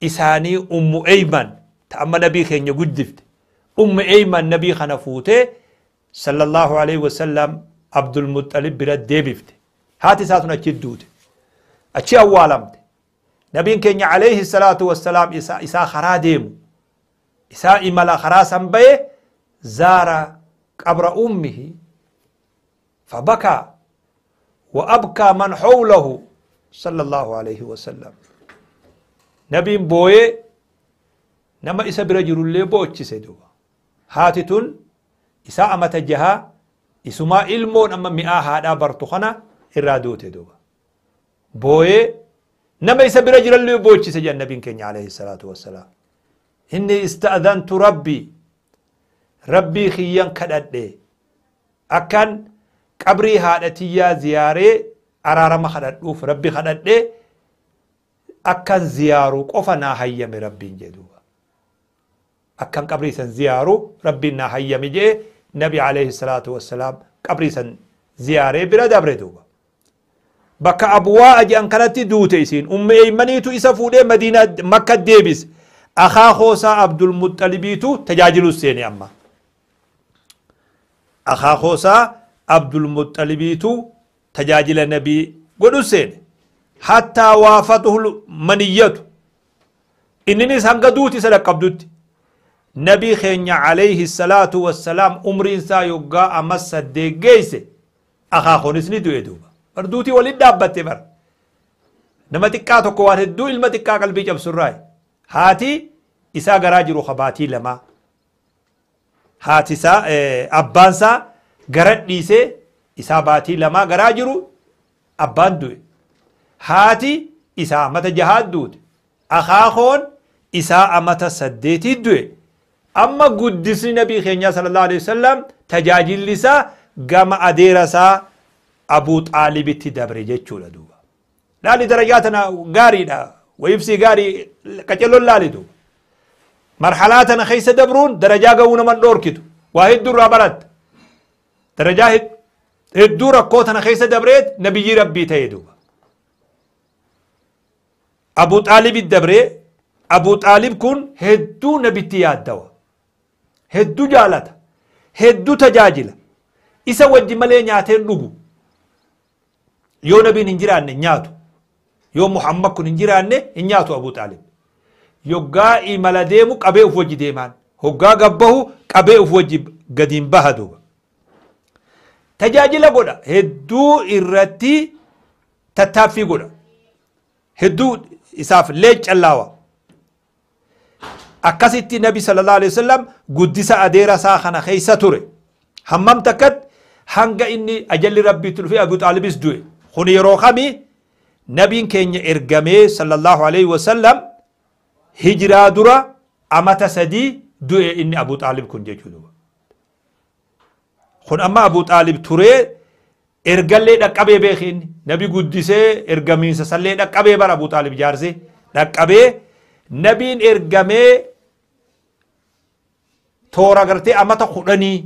isaanii Ummu Eyman ta amma nabii keenya guddifte Ummu Eyman nabii kana fuutee sallallahu alaihi wasallam Abdulmuxalib bira deebifte. Haati isaa sun achi duute achi awwaalamte. Nabiin keenya alayhi salaatu wassalaam isaa karaa deemu isaa imala karaa san bahe zaara qabra ummihi fabakaa wa abkaa man hawlahu sallallahu alaihi wasallam. Nabiin booyee nama isa bira jirullee boochise duuba. Haati tun isaa amata jahaa isumaa ilmoon amma mi'aa haadhaa bartu kana irraa duute duuba. Booyee nama isa bira jirallee boochise jedhan nabiin keenya alayhi salaatu wassalaam. Inni ista'adhantu rabbii rabbii kiyyan kadhadhe akkan qabrii haadha tiyyaa ziyaaree araarama kadhadhuuf rabbi kadhadhe akkan ziyaaru qofa naa hayyame rabbiin jedhuuba. Akkan qabrii san ziyaaru rabbiin naa hayyame jee nabi alayhi salaatu wassalaam qabrii san ziyaaree bira dabre duuba. Bakka Abwaa jedhan kanatti duute isiin Ummu Eymaniitu isa fuudhee Madiinaa Makka deebise. Akaakoosaa Abdulmuxalibiitu tajaajilu seene amma. Akaakoosaa Abdulmuxalibiitu tajaajila nabii godhu seene. Hattaa waafatuhu maniyyatu. Inninis hanga duuti isa dhaqqabdutti. Nabii keenya alayhi salaatu wassalaam umriin isaa yoggaa amma 8 geesse akaakoonis ni du'e duuba. Bar duutii waliin dhaabbatte bar. Nama xiqqaa tokko waan hedduu ilma xiqqaa qalbii cabsurraa. Haati isaa garaa jiru kabaatii 2. Haati isaa abbaan isaa gara dhiisee isaa baatii 2 garaa jiru abbaan du'e. Haati isaa amata 6 duute. Akaakoon isaa amata 8 du'e. Amma guddisni nabii keenya sallallahu alaihi wasallam tajaajilli isaa gama adeera isaa Abuu Xaalibitti dabre jechuudha duuba. Laali darajaa tana gaariidha. Wayibsii gaarii qacelloon laali duuba. Marhalaa tana keessa dabruun darajaa ga'uu nama dhoorkitu. Waa hedduu irraa baratta. Darajaa hedduu rakkoo tana keessa dabreet nabiyyi rabbii ta'e duuba. Abuu Xaalibitti dabree Abuu Xaalib kun hedduu nabitti yaaddawa. Hedduu jaalata. Hedduu tajaajila. Isa wajji malee nyaateen dhugu. Yoo nabiin hin jiraanne nyaatu. Yoo Muhammad kun hin jiraanne hin nyaatu Abuu Xaalib. Yoggaa imala deemu qabee uf wajji deemaan. Hoggaa gabbahu qabee uf wajji gadiin baha duuba. Tajaajila godha. Hedduu irratti tattaaffii godha. Hedduu isaaf leeccallaawa. Akkasitti nabi sallallahu alaihi wasallam guddisa adeera isaa kana keessa ture. Hammam takkatti Hanga inni ajalli rabbiitti dhufee Abu Xaalibis du'e. Kun yeroo kami nabiin keenya ergamee sallallahu alaihi wasallam hijiraa dura amata 3 du'e inni Abu Xaalib kun jechuudha. Kun amma Abu Xaalib turee ergallee dhaqqabee beeki inni nabi guddisee ergamiinsa sallee dhaqqabee bara Abu Xaalib jaarsee dhaqqabee nabiin ergamee toora gartee amata 10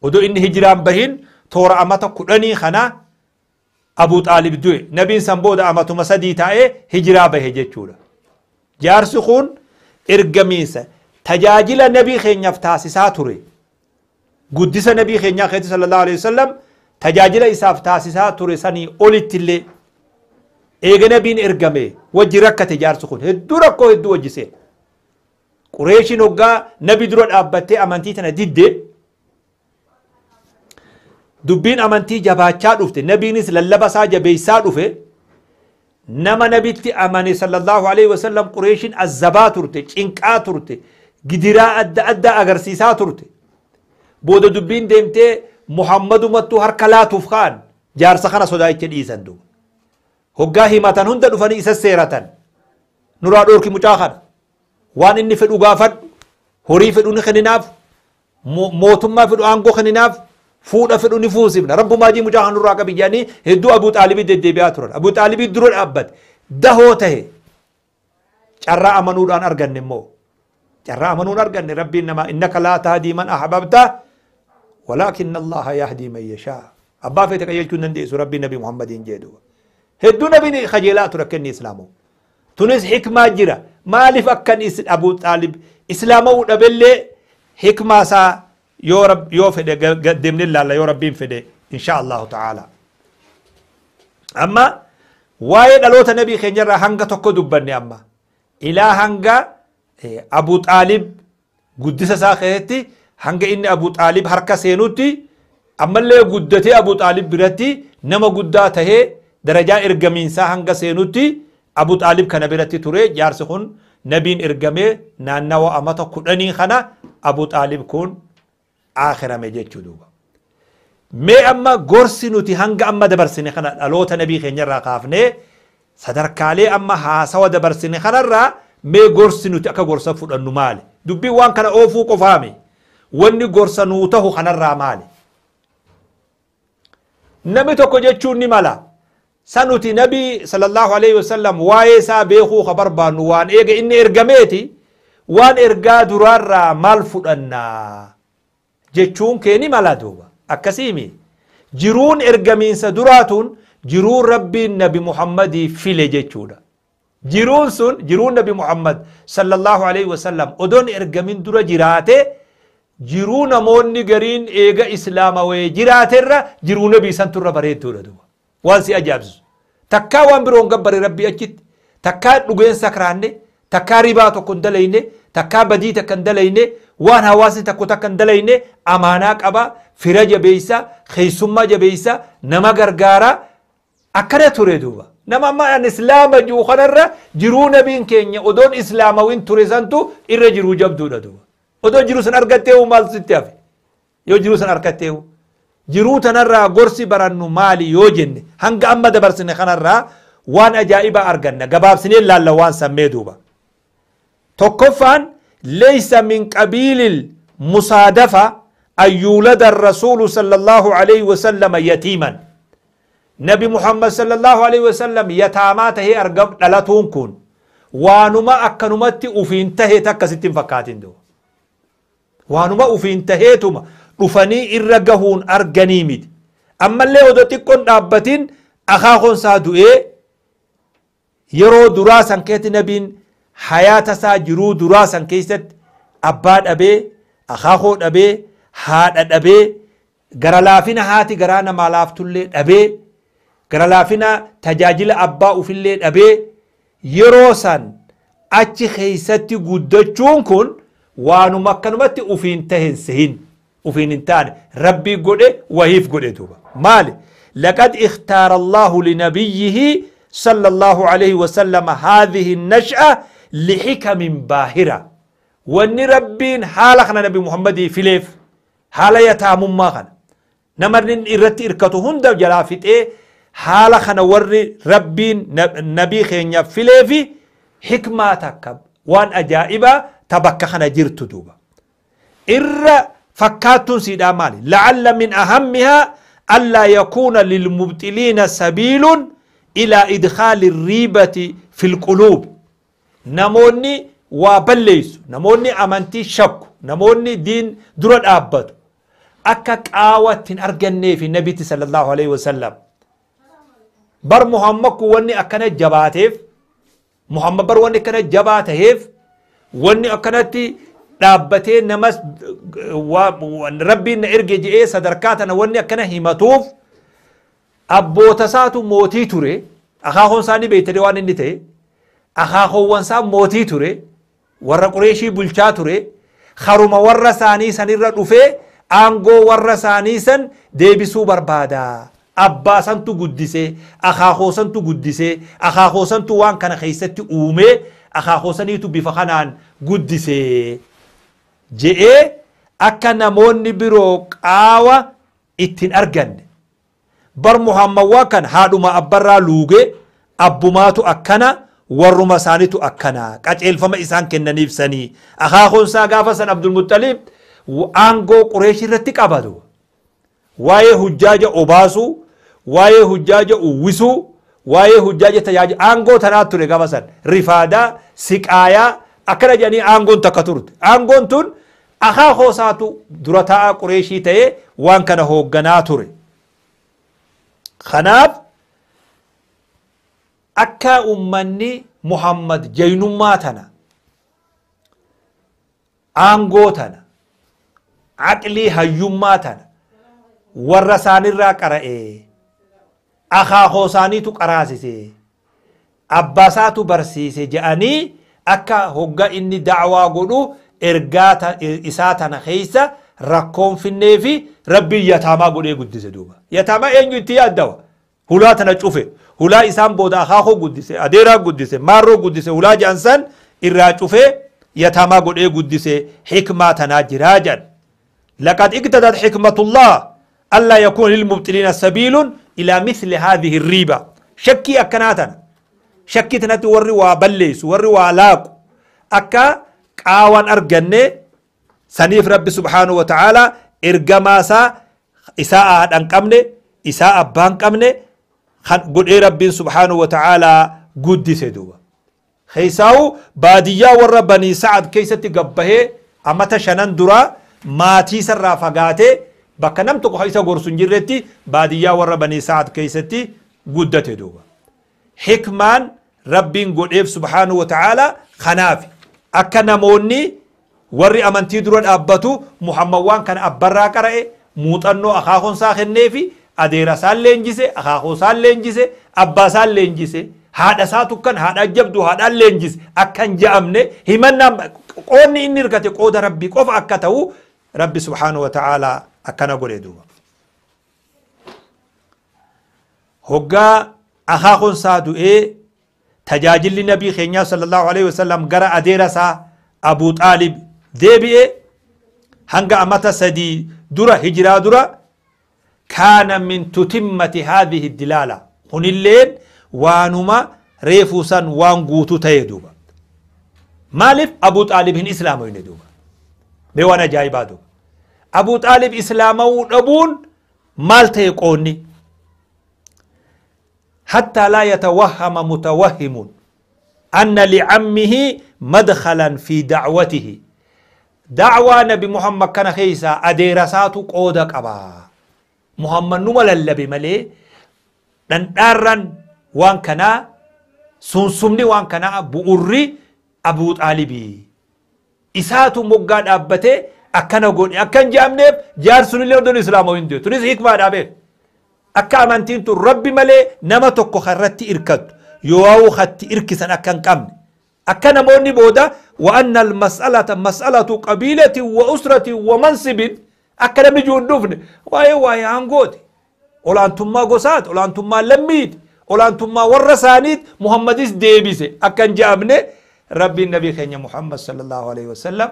odoo inni hijiraan bahin toora amata 10 kana Abu Xaalib du'e. Nabiin san booda amatuma 3 taa'ee hijiraa bahe jechuudha. Jaarsi kun ergamiinsa tajaajila nabii keenyaaf taasisaa ture. Guddisa nabii keenyaa keessatti sallallahu alaihi wasallam tajaajila isaaf taasisaa ture sanii olittillee eega nabiin ergame wajji rakkate jaarsi kun hedduu rakkoo hedduu wajji seene. Qureeshiin hoggaa nabi dura dhaabbattee amantii tana didde dubbiin amantii jabaachaa dhufte nabiinis lallaba isaa jabeessaa dhufe nama nabitti amane sallallahu alaihi wasallam Qureeshiin azzabaa turte cinqaa turte gidiraa adda addaa agarsiisaa turte. Booda dubbiin deemtee Muhammadumattuu harka laatuuf ka'an jaarsa kana sodaacha dhiisan duuba. Hoggaa himatan hunda dhufanii isa seeratan. Nuraa dhoorki mucaa kana. Waan inni fedhu gaafadhu, horii fedhu ni kenninaaf, mootummaa fedhu aangoo kenninaaf, fuudha fedhu ni fuusifna. Rabbumaa jii mucaa kana nurraa qabi jedhanii hedduu Abu Xaalibii deddeebi'aa turan. Abu Xaalibii dura dhaabbate. Dahoo tahe carraa amanuudhaan arganne immoo. Carraa amanuun arganne rabbiin namaa innaka laa tahdii man ahbabta ولكن الله يهدي من يشاء. أبا فيتك يلتون نديس ربي نبي محمد جيدو. هدو نبي خجلات ركني إسلامه. تونس حكمة جرا. ما لف أكن أبو طالب إسلامه دبل حكمة سا يو رب يو فدي قدمني الله يو ربي فدي إن شاء الله تعالى. أما وايد ألوت نبي خنجر هنگا تكو دبني أما إلى هنگا أبو طالب قدس ساخيتي hanga inni Abu Xaalib harka seenutti ammallee guddatee Abu Xaalib biratti nama guddaa tahee darajaa ergamiinsaa hanga seenutti Abu Xaalib kana biratti ture. Jaarsi kun nabiin ergamee naannawa amata 10 kana Abu Xaalib kun aakhirame jechuu duuba. Mee amma gorsi nuti hanga amma dabarsine kana dhaloota nabii keenyarraa kaafnee sadarkaalee amma haasawa dabarsine kanarraa mee gorsi nuti akka gorsa fudhannu maali? Dubbiin waan kana oofuu qofaami. Wanni gorsa nuu tahu kanarraa maali? Namni tokko jechuun ni mala. Sanuti nabii sallallahu alaihi wasallam waa'ee isaa beekuu ka barbaannu waan eega inni ergameeti waan ergaa duraarraa maal fudhannaa jechuun kee ni mala duuba. Akkasiimi jiruun ergamiinsa duraatuun jiruun rabbiin nabi Muhammadii file jechuudha. Jiruun sun jiruun nabi Muhammad sallallahu alaihi wasallam odoon ergamin dura jiraate jiruu namoonni gariin eega islaamawee jiraaterra jiruu nabii san turra bareedduudha duuba. Waan si ajaa'ibsiisu. Takkaa waan biroon gabbare rabbii achitti takkaa dhugeen sakraanne takkaa ribaa tokko hin dalayne takkaa badii takka hin dalayne waan hawaasni tokko takka hin dalayne amaanaa qaba fira jabeessa keessummaa jabeessa nama gargaara akkana ture duuba. Nama amma an islaama jiru kanarra jiruu nabiin keenya odoon islaamawin ture santu irra jiruu jabduudha duuba. Odoo jiruu san argatteewu maal sitti hafe? Yoo jiruu san argatteewu jiruu tanarraa gorsi barannu maali yoo jenne hanga amma dabarsine kanarraa waan ajaa'ibaa arganna gabaabsinee laalla waan sammee duuba. Tokkoffaan leysa min qabiilil musaadafa an yuulada arrasuulu sallallahu alaihi wasallam yatiiman. Nabi Muhammad sallallahu alaihi wasallam yataamaa tahee argam dhalatuun kun waanuma akkanumatti ufiin tahee takka sitti hin fakkaatin duuba. Waanuma ufiin taheetuma dhufanii irra gahuun arganii miti. Ammallee odoo xiqqoon dhaabbatin akaakoon isaa du'ee yeroo duraa san keessatti nabiin hayaata isaa jiruu duraa san keessatti abbaa dhabee akaakoo dhabee haadha dhabee gara laafina haati garaa namaa laaftullee dhabee gara laafina tajaajila abbaa ufillee dhabee yeroo san achi keessatti guddachuun kun waanuma akkanumatti ufiin tahen sehin ufiin hin taane rabbii godhe wahiif godhe duuba. Maali? لقد اختار الله لنبيه صلى الله عليه وسلم هذه النشأة لحكم باهرة. وان ربين حالخنا نبي محمد فيليف حال يتامم ما خنا Namarni irratti irkatu hunda jalaa fixee haala kana warri rabbiin nabii keenya filee fi hikmaa takka waan ajaa'ibaa ta bakka kana jirtu duuba. Irra fakkaattuun siidhaa maali? La'alla min ahammihaa allaa yakuuna lilmubxiliina sabiilun ilaa idkhaali riibati fil quluub. Namoonni waa balleessu, namoonni amantii shakku, namoonni diin dura dhaabbatu akka qaawatti hin arganneefi nabitti sallallahu alaihi wasallam. Bar Muhammad kun wanni akkana jabaateef, Muhammad bar wanni akkana jabaa taheef, wanni akkanatti dhaabbatee namas rabbiin na erge je'ee sadarkaa tana wanni akkana himatuuf abboota isaatu mootii ture. Akaakoon isaanii beektanii waan inni ta'e, akaakoowwan isaa mootii ture, warra Qureeshii bulchaa ture, haruma warra isaanii sanirra dhufee aangoo warra isaanii san deebisuu barbaada. Abbaa santu guddisee, akaakoo santu guddisee, akaakoo santu waan kana keessatti uumee, akaakoo saniitu bifa kanaan guddisee je'ee akka namoonni biroo qaawa ittiin arganne. Bar Muhammad waan kana haadhuma abbarraa luugee abbumaatu akkana warruma isaaniitu akkana qaceelfama isaan kennaniif sanii. Akaakoon isaa gaafa san Abdulmuxxaliib aangoo Qureeshii irratti qabatu. Waa'ee hujjaaja obaasuu, waa'ee hujjaaja uwwisuu, waa'ee hujjaaja tajaajila aangoo tanaa ture gaafa san. Rifaadaa, siqaayaa akkana jedhanii aangoon takka turte. Aangoon tun akaakoo isaatu dura taa'aa Qureeshii ta'ee waan kana hoogganaa ture. Kanaaf akka ummanni Muhammad jaynummaa tana, aangoo tana, aqlii hayyummaa tana warra isaanirraa qara'ee, akaakoo isaaniitu qaraasise, abbaa isaatu barsiise je'anii akka hogga inni da'waa godhu ergaa isaa tana keessa rakkoon finnee fi rabbiin yataamaa godhee guddise duuba. Yataamaa eenyu itti yaaddawa? Hulaa tana cufe. Hulaa isaan booda akaakoo guddise, adeeraa guddise, maarroo guddise, hulaa je'an san irraa cufee yataamaa godhee guddise hikmaa tanaa jiraa jedhan. Laqad iqtadat hikmatullah allaa yakuuna lilmubxiliina sabiilun ilaa misli haadhihi riiba. Shakkii akkanaa tana. Shakkii tanatti warri waa balleessu, warri waa laaqu akka qaawaan arganne saniif rabbi subhaanahu wa ta'aalaa ergamaa isaa isaa haadha hin qabne, isaa abbaa hin qabne kan godhee rabbiin subhaanahu wa ta'aalaa guddise duuba. Keessaawu baadiyyaa warra Banii Sa'ad keessatti gabbahee amata shanan duraa maatii isarraa fagaatee bakka nam tokko isa gorsu hin jirretti baadiyyaa warra Banii Sa'ad keessatti guddate duuba. Hikmaan rabbiin godheef subhaanahu wa ta'aalaa kanaaf akka namoonni warri amantii dura dhaabbatu Muhammad waan kana abbarraa qara'e muuxannoo akaakoon isaa kenneefi adeera isaan leenjise, akaakoo isaan leenjise, abbaa isaan leenjise, haadha isaa tukkan haadha jabdu haadhaan leenjise akka hin je'amne himannaan qoodni inni hirkate qooda rabbii qofa akka ta'u rabbi subhaanahu wa ta'aalaa akkana godhe duuba. Hoggaa akaakoon isaa du'ee tajaajilli nabii keenyaa sallallahu alaihi wasallam gara adeera isaa Abuu Xaalib deebi'e hanga amata 3 dura hijiraa dura kaana min tutimmati haadhihi dilaala. Kunilleen waanuma reefuu san waan guutuu ta'e duuba. Maaliif Abuu Xaalib hin islaamoyne duuba? Mee waan ajaa'ibaa duuba. Abuu Xaalib islaamawuu dhabuun maal ta'e qoonni? Hattaa laa yatawahhama mutawahhimun anna licammihi madkhalan fi da'watihi. Da'waa nabi Muhammad kana keessaa adeera isaatu qooda qaba. Muhammad numa lallabe malee dhandhaarran waan kanaa sunsumni waan kanaa bu'urri Abuu Xaalibii. Isaatu moggaa dhaabbatee akkana godhe akka hin je'amneef jaarsunillee hundinuu islaama hin jiru. Tunis hikmaa dhaabeef. Akka amantiin tun rabbi malee nama tokko irratti irkattu yoo hatti irkisan akka hin qabne. Akka namoonni booda wa anna al-mas'alata mas'alatu qabiilatin wa usratin wa mansibin akka namni jiru hin dhufne waa'ee aangooti. Olaantummaa gosaati, olaantummaa lammiiti, olaantummaa warra isaaniiti Muhammadis deebise akka hin je'amne rabbiin nabii keenya Muhammad sallallahu alaihi wasallam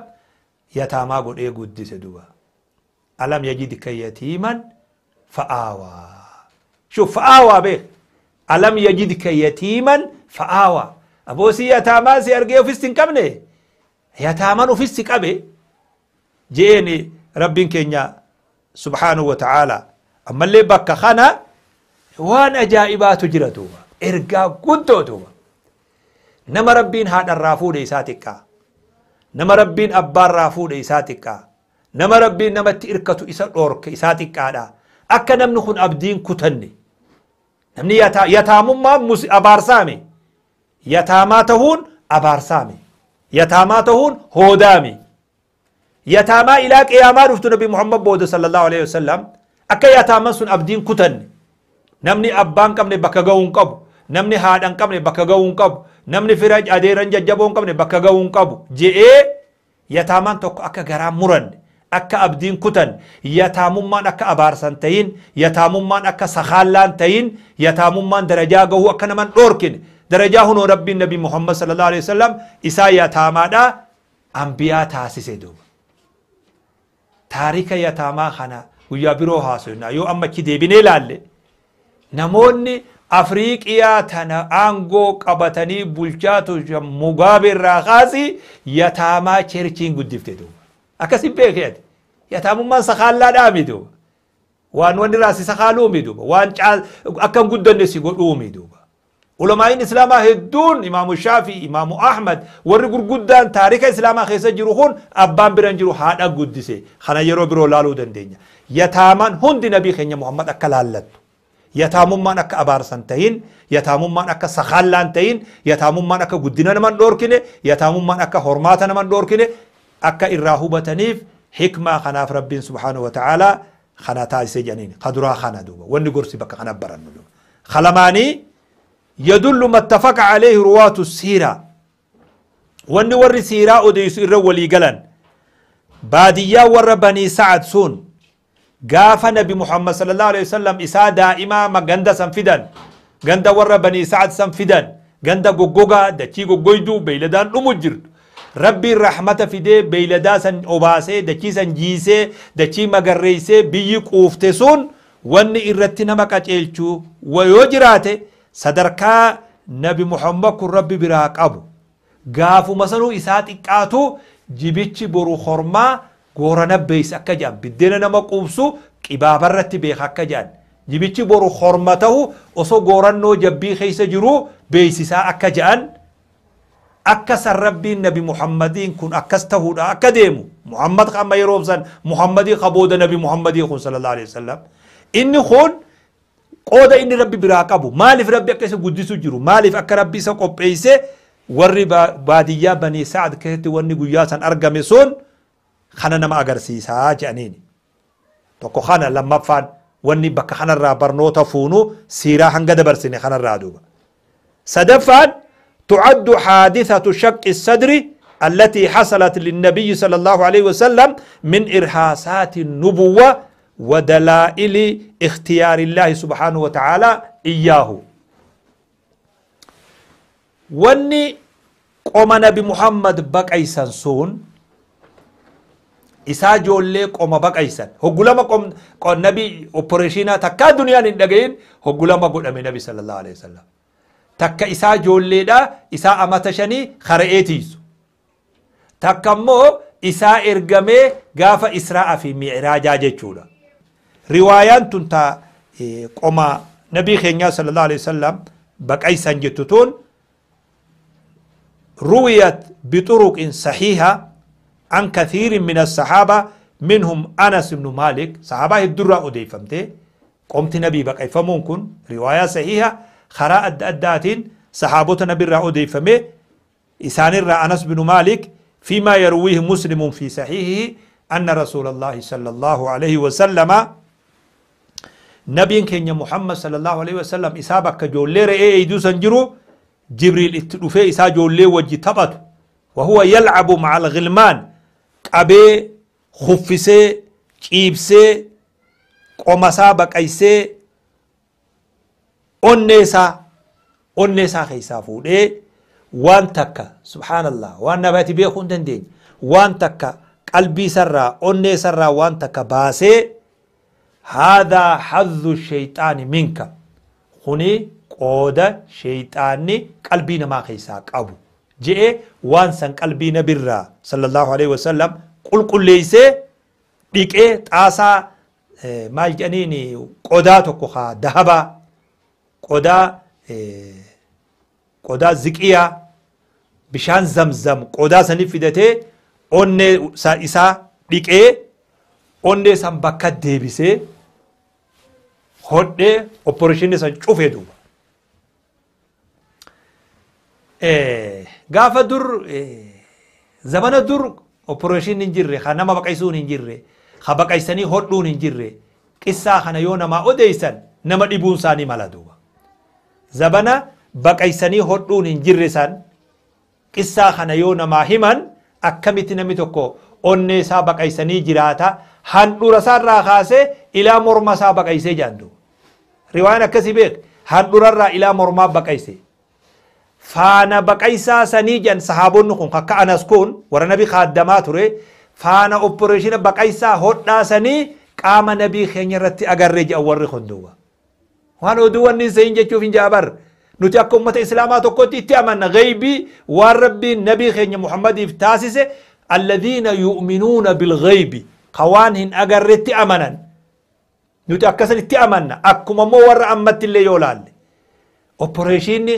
yataamaa godhee guddise duuba. Alam yajidka yatiiman فآوى. شوف فآوى به، ألم يجدك يتيما فآوى. أبوسي يتاما سي أرجيه في كمنه يتاما وفي كبه جيني ربين كينيا سبحانه وتعالى. أما اللي بك خنا وان أجائبات جرتوبا إرقا قدوتوبا. نما ربين هذا الرافود إساتك، نما ربين أبار رافود إساتك، نما ربين نما تإركتو إسا أورك إساتك هذا. أكا نمنخون أبدين كتني نمني يتامم أبارسامي، يتاماتهون أبارسامي، يتاماتهون هودامي، يتاما إلى قيامة رفت نبي محمد بود صلى الله عليه وسلم. أكا يتاما سن أبدين كتني نمني أبان كمني بكاغون قبو، نمني هادان كمني بكاغون قبو، نمني فراج أديران ججبون كمني بكاغون قبو. جئ يتامان توك أكا غرام مرن أكا أبدين كتن، يتاممان أكا أبارسان تين، يتاممان أكا سخالان تين، يتاممان درجة هو أكا نمان أوركن درجة هنو ربي النبي محمد صلى الله عليه وسلم إسا يتاما أنبياء تاسيسي دوب. تاريخ يتاما خنا ويا برو هاسونا يو أما كي ديبيني لالي نموني أفريقيا تنا أنغو قبطني بولشاتو مغابر راخاسي يتاما چرچين قدفتي دوب. أكاسي بيكيت يتاممان سخالا دامي دوب، وان وان راسي سخالومي دوب، وان أكام قدن نسي قدومي دوب. علماء الإسلام هدون إمام الشافعي إمام أحمد ورقر قدان تاريخ الإسلام خيسا جروخون أبان بران جرو هادا قدسي خنا يرو برو لالو دندين. يتامان هند نبي خينيا محمد أكلالت، يتاممان أك أبارسانتين، يتاممان أك سخالانتين، يتاممان أك قدنا نمان دوركني، يتاممان أك هرماتا نمان دوركني، أكا إراهوبة تنيف حكمة خناف ربين سبحانه وتعالى خنا تايسي جنين قدرها خنا دوبا وني قرسي بك خنا بران دوبا. خلماني يدل ما اتفق عليه رواة السيرة وني ور سيرة أديس إرولي قلن بادية ور بني سعد سون قاف نبي محمد صلى الله عليه وسلم إسا دائما ما قند سنفدن قند ور بني سعد سنفدن قند قوقوغا دكي قوقويدو بيلدان أمجرد ربي الرحمة في دي بيلدا سن أوباسي دكي سن جيسي دكي مقريسي بيك أوفتسون واني إرتنا مكاتيلتو ويوجراتي صدركا نبي محمد كن ربي براك أبو قافو مثلو إسات إكاتو جيبتش برو خرما غورنا بيس أكجان بدينا نما قوبسو كبابرتي بيخ أكجان جيبتش برو خرمته أصو غورنو جبي خيس جرو بيسسا أكجان أكسر ربي النبي محمدين كن أكسته أكديمو محمد خما يروبسن محمدي خبود نبي محمدي خون صلى الله عليه وسلم إني خون قودا إني ربي براكبو مالف ربي أكسر قدسو جرو مالف أك ربي سقبيسه ورّي بادية بني سعد كهتي وني قياسا أرجمسون خنا ما أجرسيسا جانيني توكو خنا لما فان وني بك خنا الرابر نوتا فونو سيرا هنجد برسيني خنا الرادوبا سدفان تعد حادثة شق الصدر التي حصلت للنبي صلى الله عليه وسلم من إرهاصات النبوة ودلائل اختيار الله سبحانه وتعالى إياه. وني قوم نبي محمد بك أيسان سون إسا جولي قوم بك أيسان هو قلما قوم نبي أوبريشينا تكا دنيا ندقين هو قلما قول أمي نبي صلى الله عليه وسلم تكا إسا جولي دا إسا أمتشني خرئيتيسو تكا مو إسا إرقمي قاف إسراء في معراجا جيتشولا. روايان تنتا قوم نبي خينيا صلى الله عليه وسلم بك أيسان جتتون رويت بطرق صحيحة عن كثير من الصحابة منهم أنس بن مالك صحابة الدرة أدي فهمتي قمت نبي بك فممكن رواية صحيحة خراء الداتين صحابة نبي الرأ أدي فمي إسان الرأ أنس بن مالك فيما يرويه مسلم في صحيحه أن رسول الله صلى الله عليه وسلم نبي كان محمد صلى الله عليه وسلم إسابك جولي رأي إيدو سنجرو جبريل اتلوفي إسا جولي وجي تبت وهو يلعب مع الغلمان أبي خفسي كيبسي قمسا بكايسي أنيسا أنيسا خيسا فودي وان تكا سبحان الله وان نباتي بيخون دندين وان تكا قلبي سرا أني سرا وان تكا باسي هذا حظ الشيطان منك خني قودة شيطاني قلبي ما خيساك أبو جئ وانسان قلبي نبرا صلى الله عليه وسلم قل قل ليس ديك تاسا مال جنيني قوداتك خا ذهبا قودا قودا زكية بشان زمزم قودا سنفدته أني إسا ديك أني سام بكت ديبسه هودي أوبريشن سان شوفه دوبا gaafa dur zamana dur operation hin jirre ka nama baqaysuun hin jirre ka baqaysanii hodhuun hin jirre qissaa kana yoo namaa odeeysan nama dhibuun isaanii mala duuba zamana baqaysanii hodhuun hin jirre san qissaa kana yoo namaa himan akkamitti namni tokko onnee isaa baqaysanii jiraata handhuura isaarraa kaasee ilaa morma isaa baqaysee jaan duuba riwaayaan akkasii beek handhuurarraa ilaa mormaa baqayse فانا بقيسا سنيجا صحابون كون كا انس كون ور نبي خادما توري فانا اوبريشن بقيسا هودا سني قام نبي خنيرتي اغرج اور خندوا وان ودو ني سين جچو فين جابر نتي اكو امه اسلاما توكوتي تي غيبي وربي نبي خني محمد افتاسس الذين يؤمنون بالغيب قوانهن اغرتي امنا نتي اكسل تي امنا اكو مو ور امت اللي يولال اوبريشن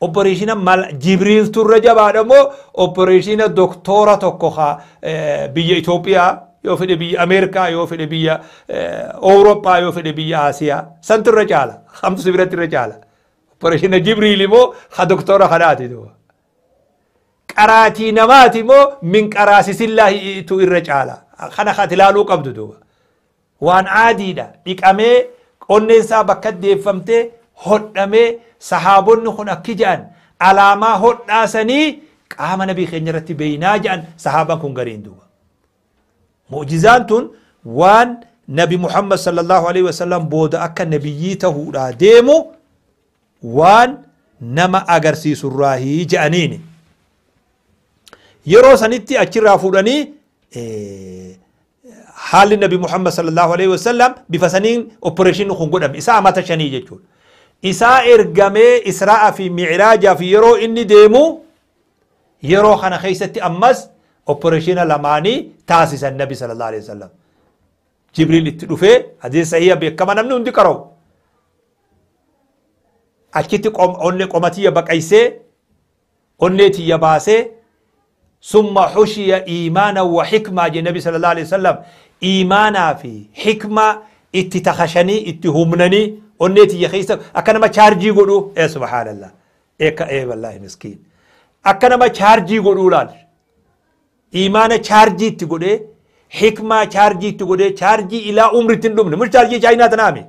operation mal Jibriil turre jabaadha moo operation doktora tokko ka biyya Itoophiyaa yoo fedhe biyya Ameerikaa yoo fedhe biyya Awurooppaa yoo fedhe biyya Asiyaa san turre caala hamtu si biratti irra caala operation Jibriil immoo ka doktora kanaati duuba qaraatii namaati immoo min qaraasisillaahi tu irra caala kana kaati ilaaluu qabdu duuba waan aadiidha dhiqamee onneen isaa bakka deeffamtee hodhamee sahaabonni kun akki jedhan alaamaa hodhaasanii qaama nabii keenya irratti beeynaa jedhan sahaabaan kun gariin duuba. Mu'jizaan tun waan nabi Muhammad sallallahu alaihi wasallam booda akka nabiyyii tahuudhaa deemu waan nama agarsiisurraahii jedhaniini. Yeroo sanitti achirraa fuudhanii haalli nabi Muhammad sallallahu alaihi wasallam bifa saniin opereeshinni kun godhame isaa amata 5 jechuudha. Isaa ergamee Israa'aa fi Mi'raajaa fi yeroo inni deemu yeroo kana keessatti ammas opereeshina lamaanii taasisan nabi sallallahu alaihi wasallam. Jibriil itti dhufee hadiisa sahiha beekama namni hundi qara'u. Achitti onnee qomatiyya baqaysee onnee tiyya baasee summa xushiya iimaana wa xikmaa jee nabi sallallahu alaihi wasallam iimaanaa fi xikmaa itti takashanii itti humnanii onnee tiyya keessa akka nama chaarjii godhu ee subhaanallah eeka ee wallaahi miskiin akka nama chaarjii godhuu laal iimaana chaarjii itti godhee hikmaa chaarjii itti godhee chaarjii ilaa umritti hin dhumne mul chaarjii chaayinaa tanaami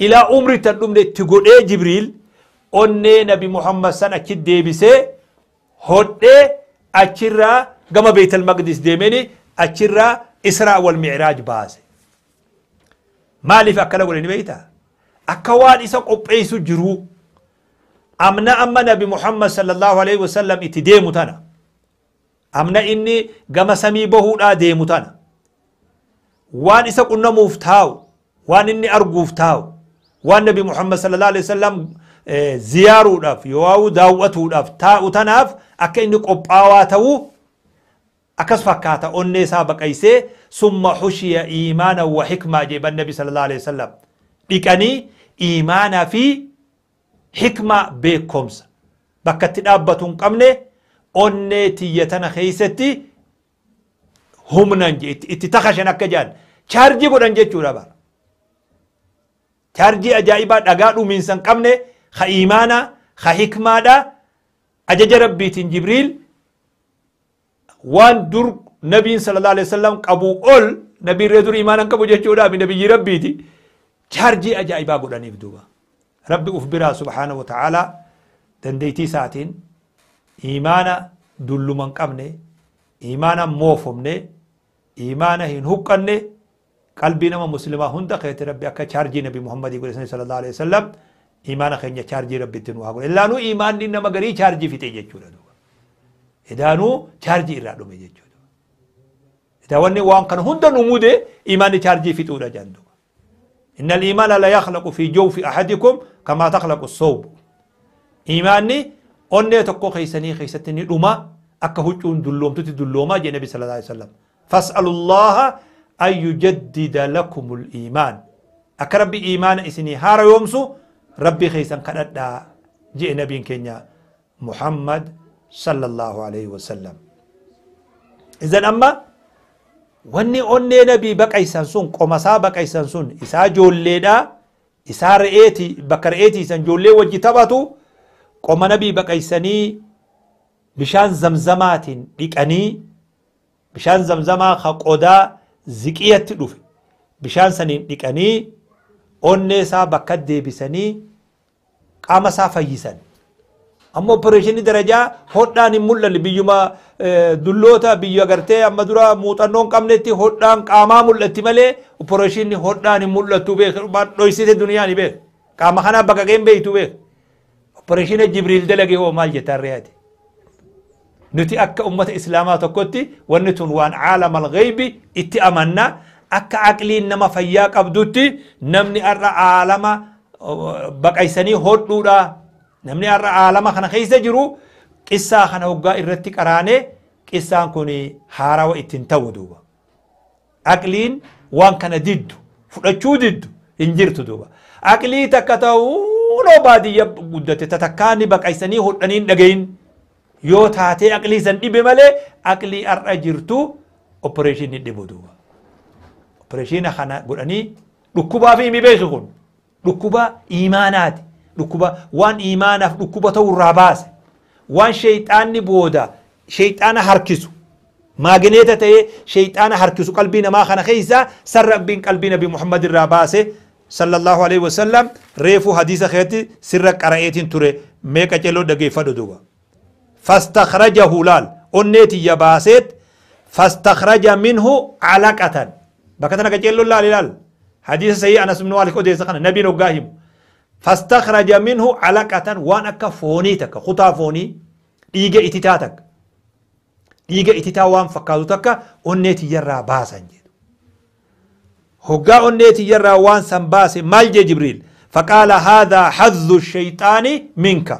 ilaa umritti hin dhumne itti godhee Jibriil onnee nabi Muhammad san achi deebisee hodhee achirraa gama Beetal Maqdis deemeni achirraa Israa wal Mi'raaj baase. Maaliif akkana godhe ni beektaa? Akka waan isa qopheessu jiru amna amma nabi Muhammad sallallahu alaihi wasallam itti deemu tana amna inni gama samii bahuudhaa deemu tana waan isa qunnamuuf taa'u waan inni arguuf taa'u waan nabi Muhammad sallallahu alaihi wasallam ziyaaruudhaaf yoo daawwatuudhaaf taa'u tanaaf akka inni qophaawaa ta'u akkas fakkaata onnee isaa baqaysee summa xushiya iimaana wa xikmaa jeeban nabi sallallahu alaihi wasallam dhiqanii iimaanaa fi xikmaa beekumsa bakka itti dhaabbatu hin qabne onnee tiyya tana keessatti humnan itti takashan akka jedhan chaarjii godhan jechuudha bara. Chaarjii ajaa'ibaa dhagaa dhumiinsa hin qabne ka iimaanaa ka xikmaadha ajaja rabbiitiin Jibriil waan dur nabiin sallallahu alaihi wasallam qabu ol nabiin ree dur iimaana hin qabu jechuudha nabiyyi rabbiiti. Chaarjii ajaa'ibaa godhaniif duuba. Rabbi uf biraa subhaanahu wa ta'aalaa dandeettii isaatiin iimaana dulluma hin qabne iimaana moofomne iimaana hin huqqanne qalbii nama muslimaa hunda keetti rabbi akka chaarjii nabi Muhammadii godhe sallallahu alaihi wasallam iimaana keenya chaarjii rabbitti nu haa godhe. Illaanuu iimaanni nama garii chaarjii fixe jechuudha duuba. Idaanuu chaarjii irraa dhume jechuudha. Idaa wanni waan kana hunda nu mude iimaanni chaarjii fixuudha jedhan duuba. إن الإيمان لا يخلق في جوف أحدكم كما تخلق الصوب. إيماني أني تقو خيسني خيستني لما أكا هجون دلوم تتدلوما جي النبي صلى الله عليه وسلم. فاسألوا الله أن يجدد لكم الإيمان. أكرب إيمان إسني هار يومسو ربي خيسن قد جي نبي كينيا محمد صلى الله عليه وسلم. إذن أما wanni onnee nabii baqaysan sun qomasaa baqaysan sun isaa joolleedha isaa re'eeti bakka re'eetii san joollee wajji taphatu qoma nabii baqaysanii bishaan zamzamaatiin dhiqanii bishaan zamzamaa ka qodaa ziqiyatti dhufe bishaan saniin dhiqanii onnee isaa bakka deebisanii qaama isaa fayyisan. Amma opereeshinii darajaa hodhaan hin mul'anne biyyuma dulloota biyya gartee amma dura muuxannoo hin qabnetti hodhaan qaamaa mul'atti malee opereeshinii hodhaan hin mul'attu beek dhoysite duniyaa ni beek qaama kanaa baqaqeen beeytu beek opereeshinii Jibriil dalage hoo maal jettaan re'aati. Nuti akka ummata islaamaa tokkotti wanni tun waan caalama alghaybi itti amanna akka aqliin nama fayyaa qabdutti namni har'a caalama baqaysanii hodhuudha. Namni har'a caalama kana keessa jiru qissaa kana hoggaa irratti qaraane qissaan kun haarawa ittiin ta'u duuba. Aqliin waan kana diddu fudhachuu diddu hin jirtu duuba. Aqlii takka ta'uunoo baadiyya guddate tatakkaani baqaysanii hodhanii hin dhagayin yoo taatee aqlii san dhibe malee aqlii har'a jirtu opereeshinii dhibu duuba. Opereeshina kana godhanii dhukkubaa fi himi beeku kun dhukkuba iimaanaati. Dhukkuba waan iimaanaaf dhukkuba ta'uu irraa baase waan sheeyxaanni booda sheeyxaana harkisu maagineeta ta'ee sheeyxaana harkisu qalbii namaa kana keessa san rabbiin qalbii nabi Muhammad irraa baase sallallahu alaihi wasallam reefuu hadiisa keetti sirra qara'eetiin ture meeqa celoo dhageeffadhu duuba. Fastakhrajahu laal onneetiyya baaseet fastakhraja minhu calaqatan bakka tana qaceelloon laal ilaal hadiisa sahii Anas ibn Maalik odeessa kana nabiin hoggaa himu. فاستخرج منه علقة وان أكا فوني تكا خطا فوني إيجا إتتا تكا إيجا إتتا وان فكادو تكا أنيتي يرى باسا جيدو هقا أنيتي يرى وان سنباسي مالجي جبريل فقال هذا حظ الشيطان منك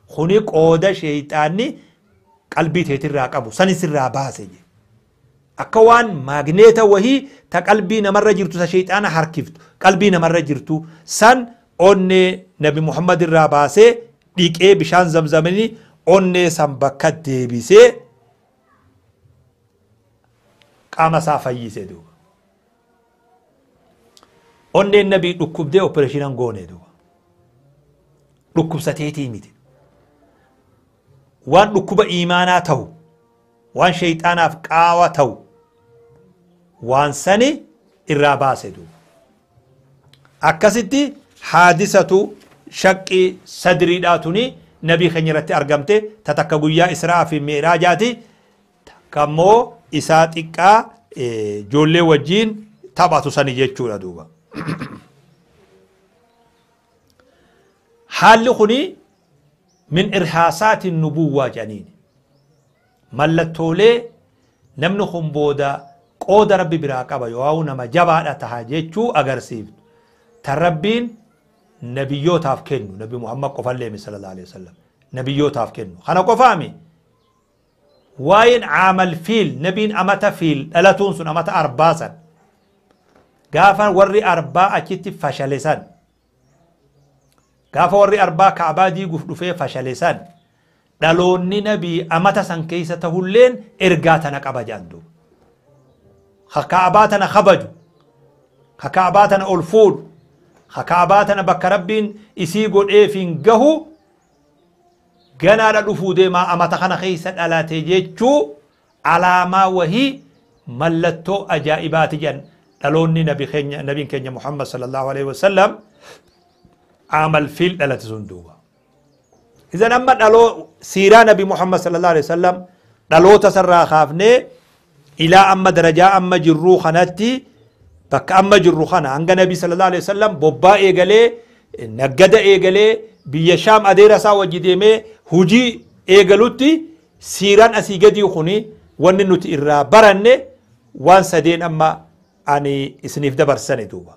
خني قودة شيطاني قلبي تيتر أبو سنسر باسي جي أكوان ماغنيتا وهي تقلبي نمر جرتو شيطان حركفت قلبي نمر جرتو سن onnee nabi Muhammad irraa baasee dhiqee bishaan zamzamanii onnee san bakka deebisee qaama isaa fayyisee duuba. Onneen nabii dhukkubdee opereeshinaan goone duuba. Dhukkubsateetii miti. Waan dhukkuba iimaanaa ta'u waan sheeyxaanaaf qaawa ta'u waan sani irraa baase duuba. Akkasitti حادثة شق صدري داتوني نبي خنيرتي أرقمتي تتكا قويا إسراء في ميراجاتي كمو إساتيكا جولي وجين تبعتو سني جيتشورا دوبا. حال خني من إرهاسات النبوة جانين ملتولي نمنخم بودا قود ربي براقبا يواو نما جبا تهاجيتشو أغرسيف تربين نبيوتاف كنو نبي محمد قفل لي صلى الله عليه وسلم نبيوتاف كنو خنا قفامي واين عامل فيل نبين أمتا فيل ألا تونسون أمتا أرباسا قافا وري أربا أكيتي فشلسان قافا وري أربا كعبادي قفلو فيه فشلسان دالوني نبي أمتا سن كيسة تهولين إرقاتنا كبجاندو خكعباتنا خبجو خكعباتنا ألفول خكعباتنا بك ربين إسي قد إيفين قهو قنا لدفو ديما أما تخنا خيسة ألا تجيتشو على ما وهي ملتو أجائبات جن لوني نبي كينيا محمد صلى الله عليه وسلم عمل فيل ألا تزندوها. إذن أما دلو سيرا نبي محمد صلى الله عليه وسلم دلو تسرى خافني إلى أما درجة أما جرو خناتي بك أما جرو خنا عند النبي صلى الله عليه وسلم بوبا إيجالي نجد إيجالي بيشام أدير سا وجديمي هجي إيجالوتي سيران أسيجدي خني وننوت إرا برنة وان سدين أما أني إسنيف دبر سنة دوبا.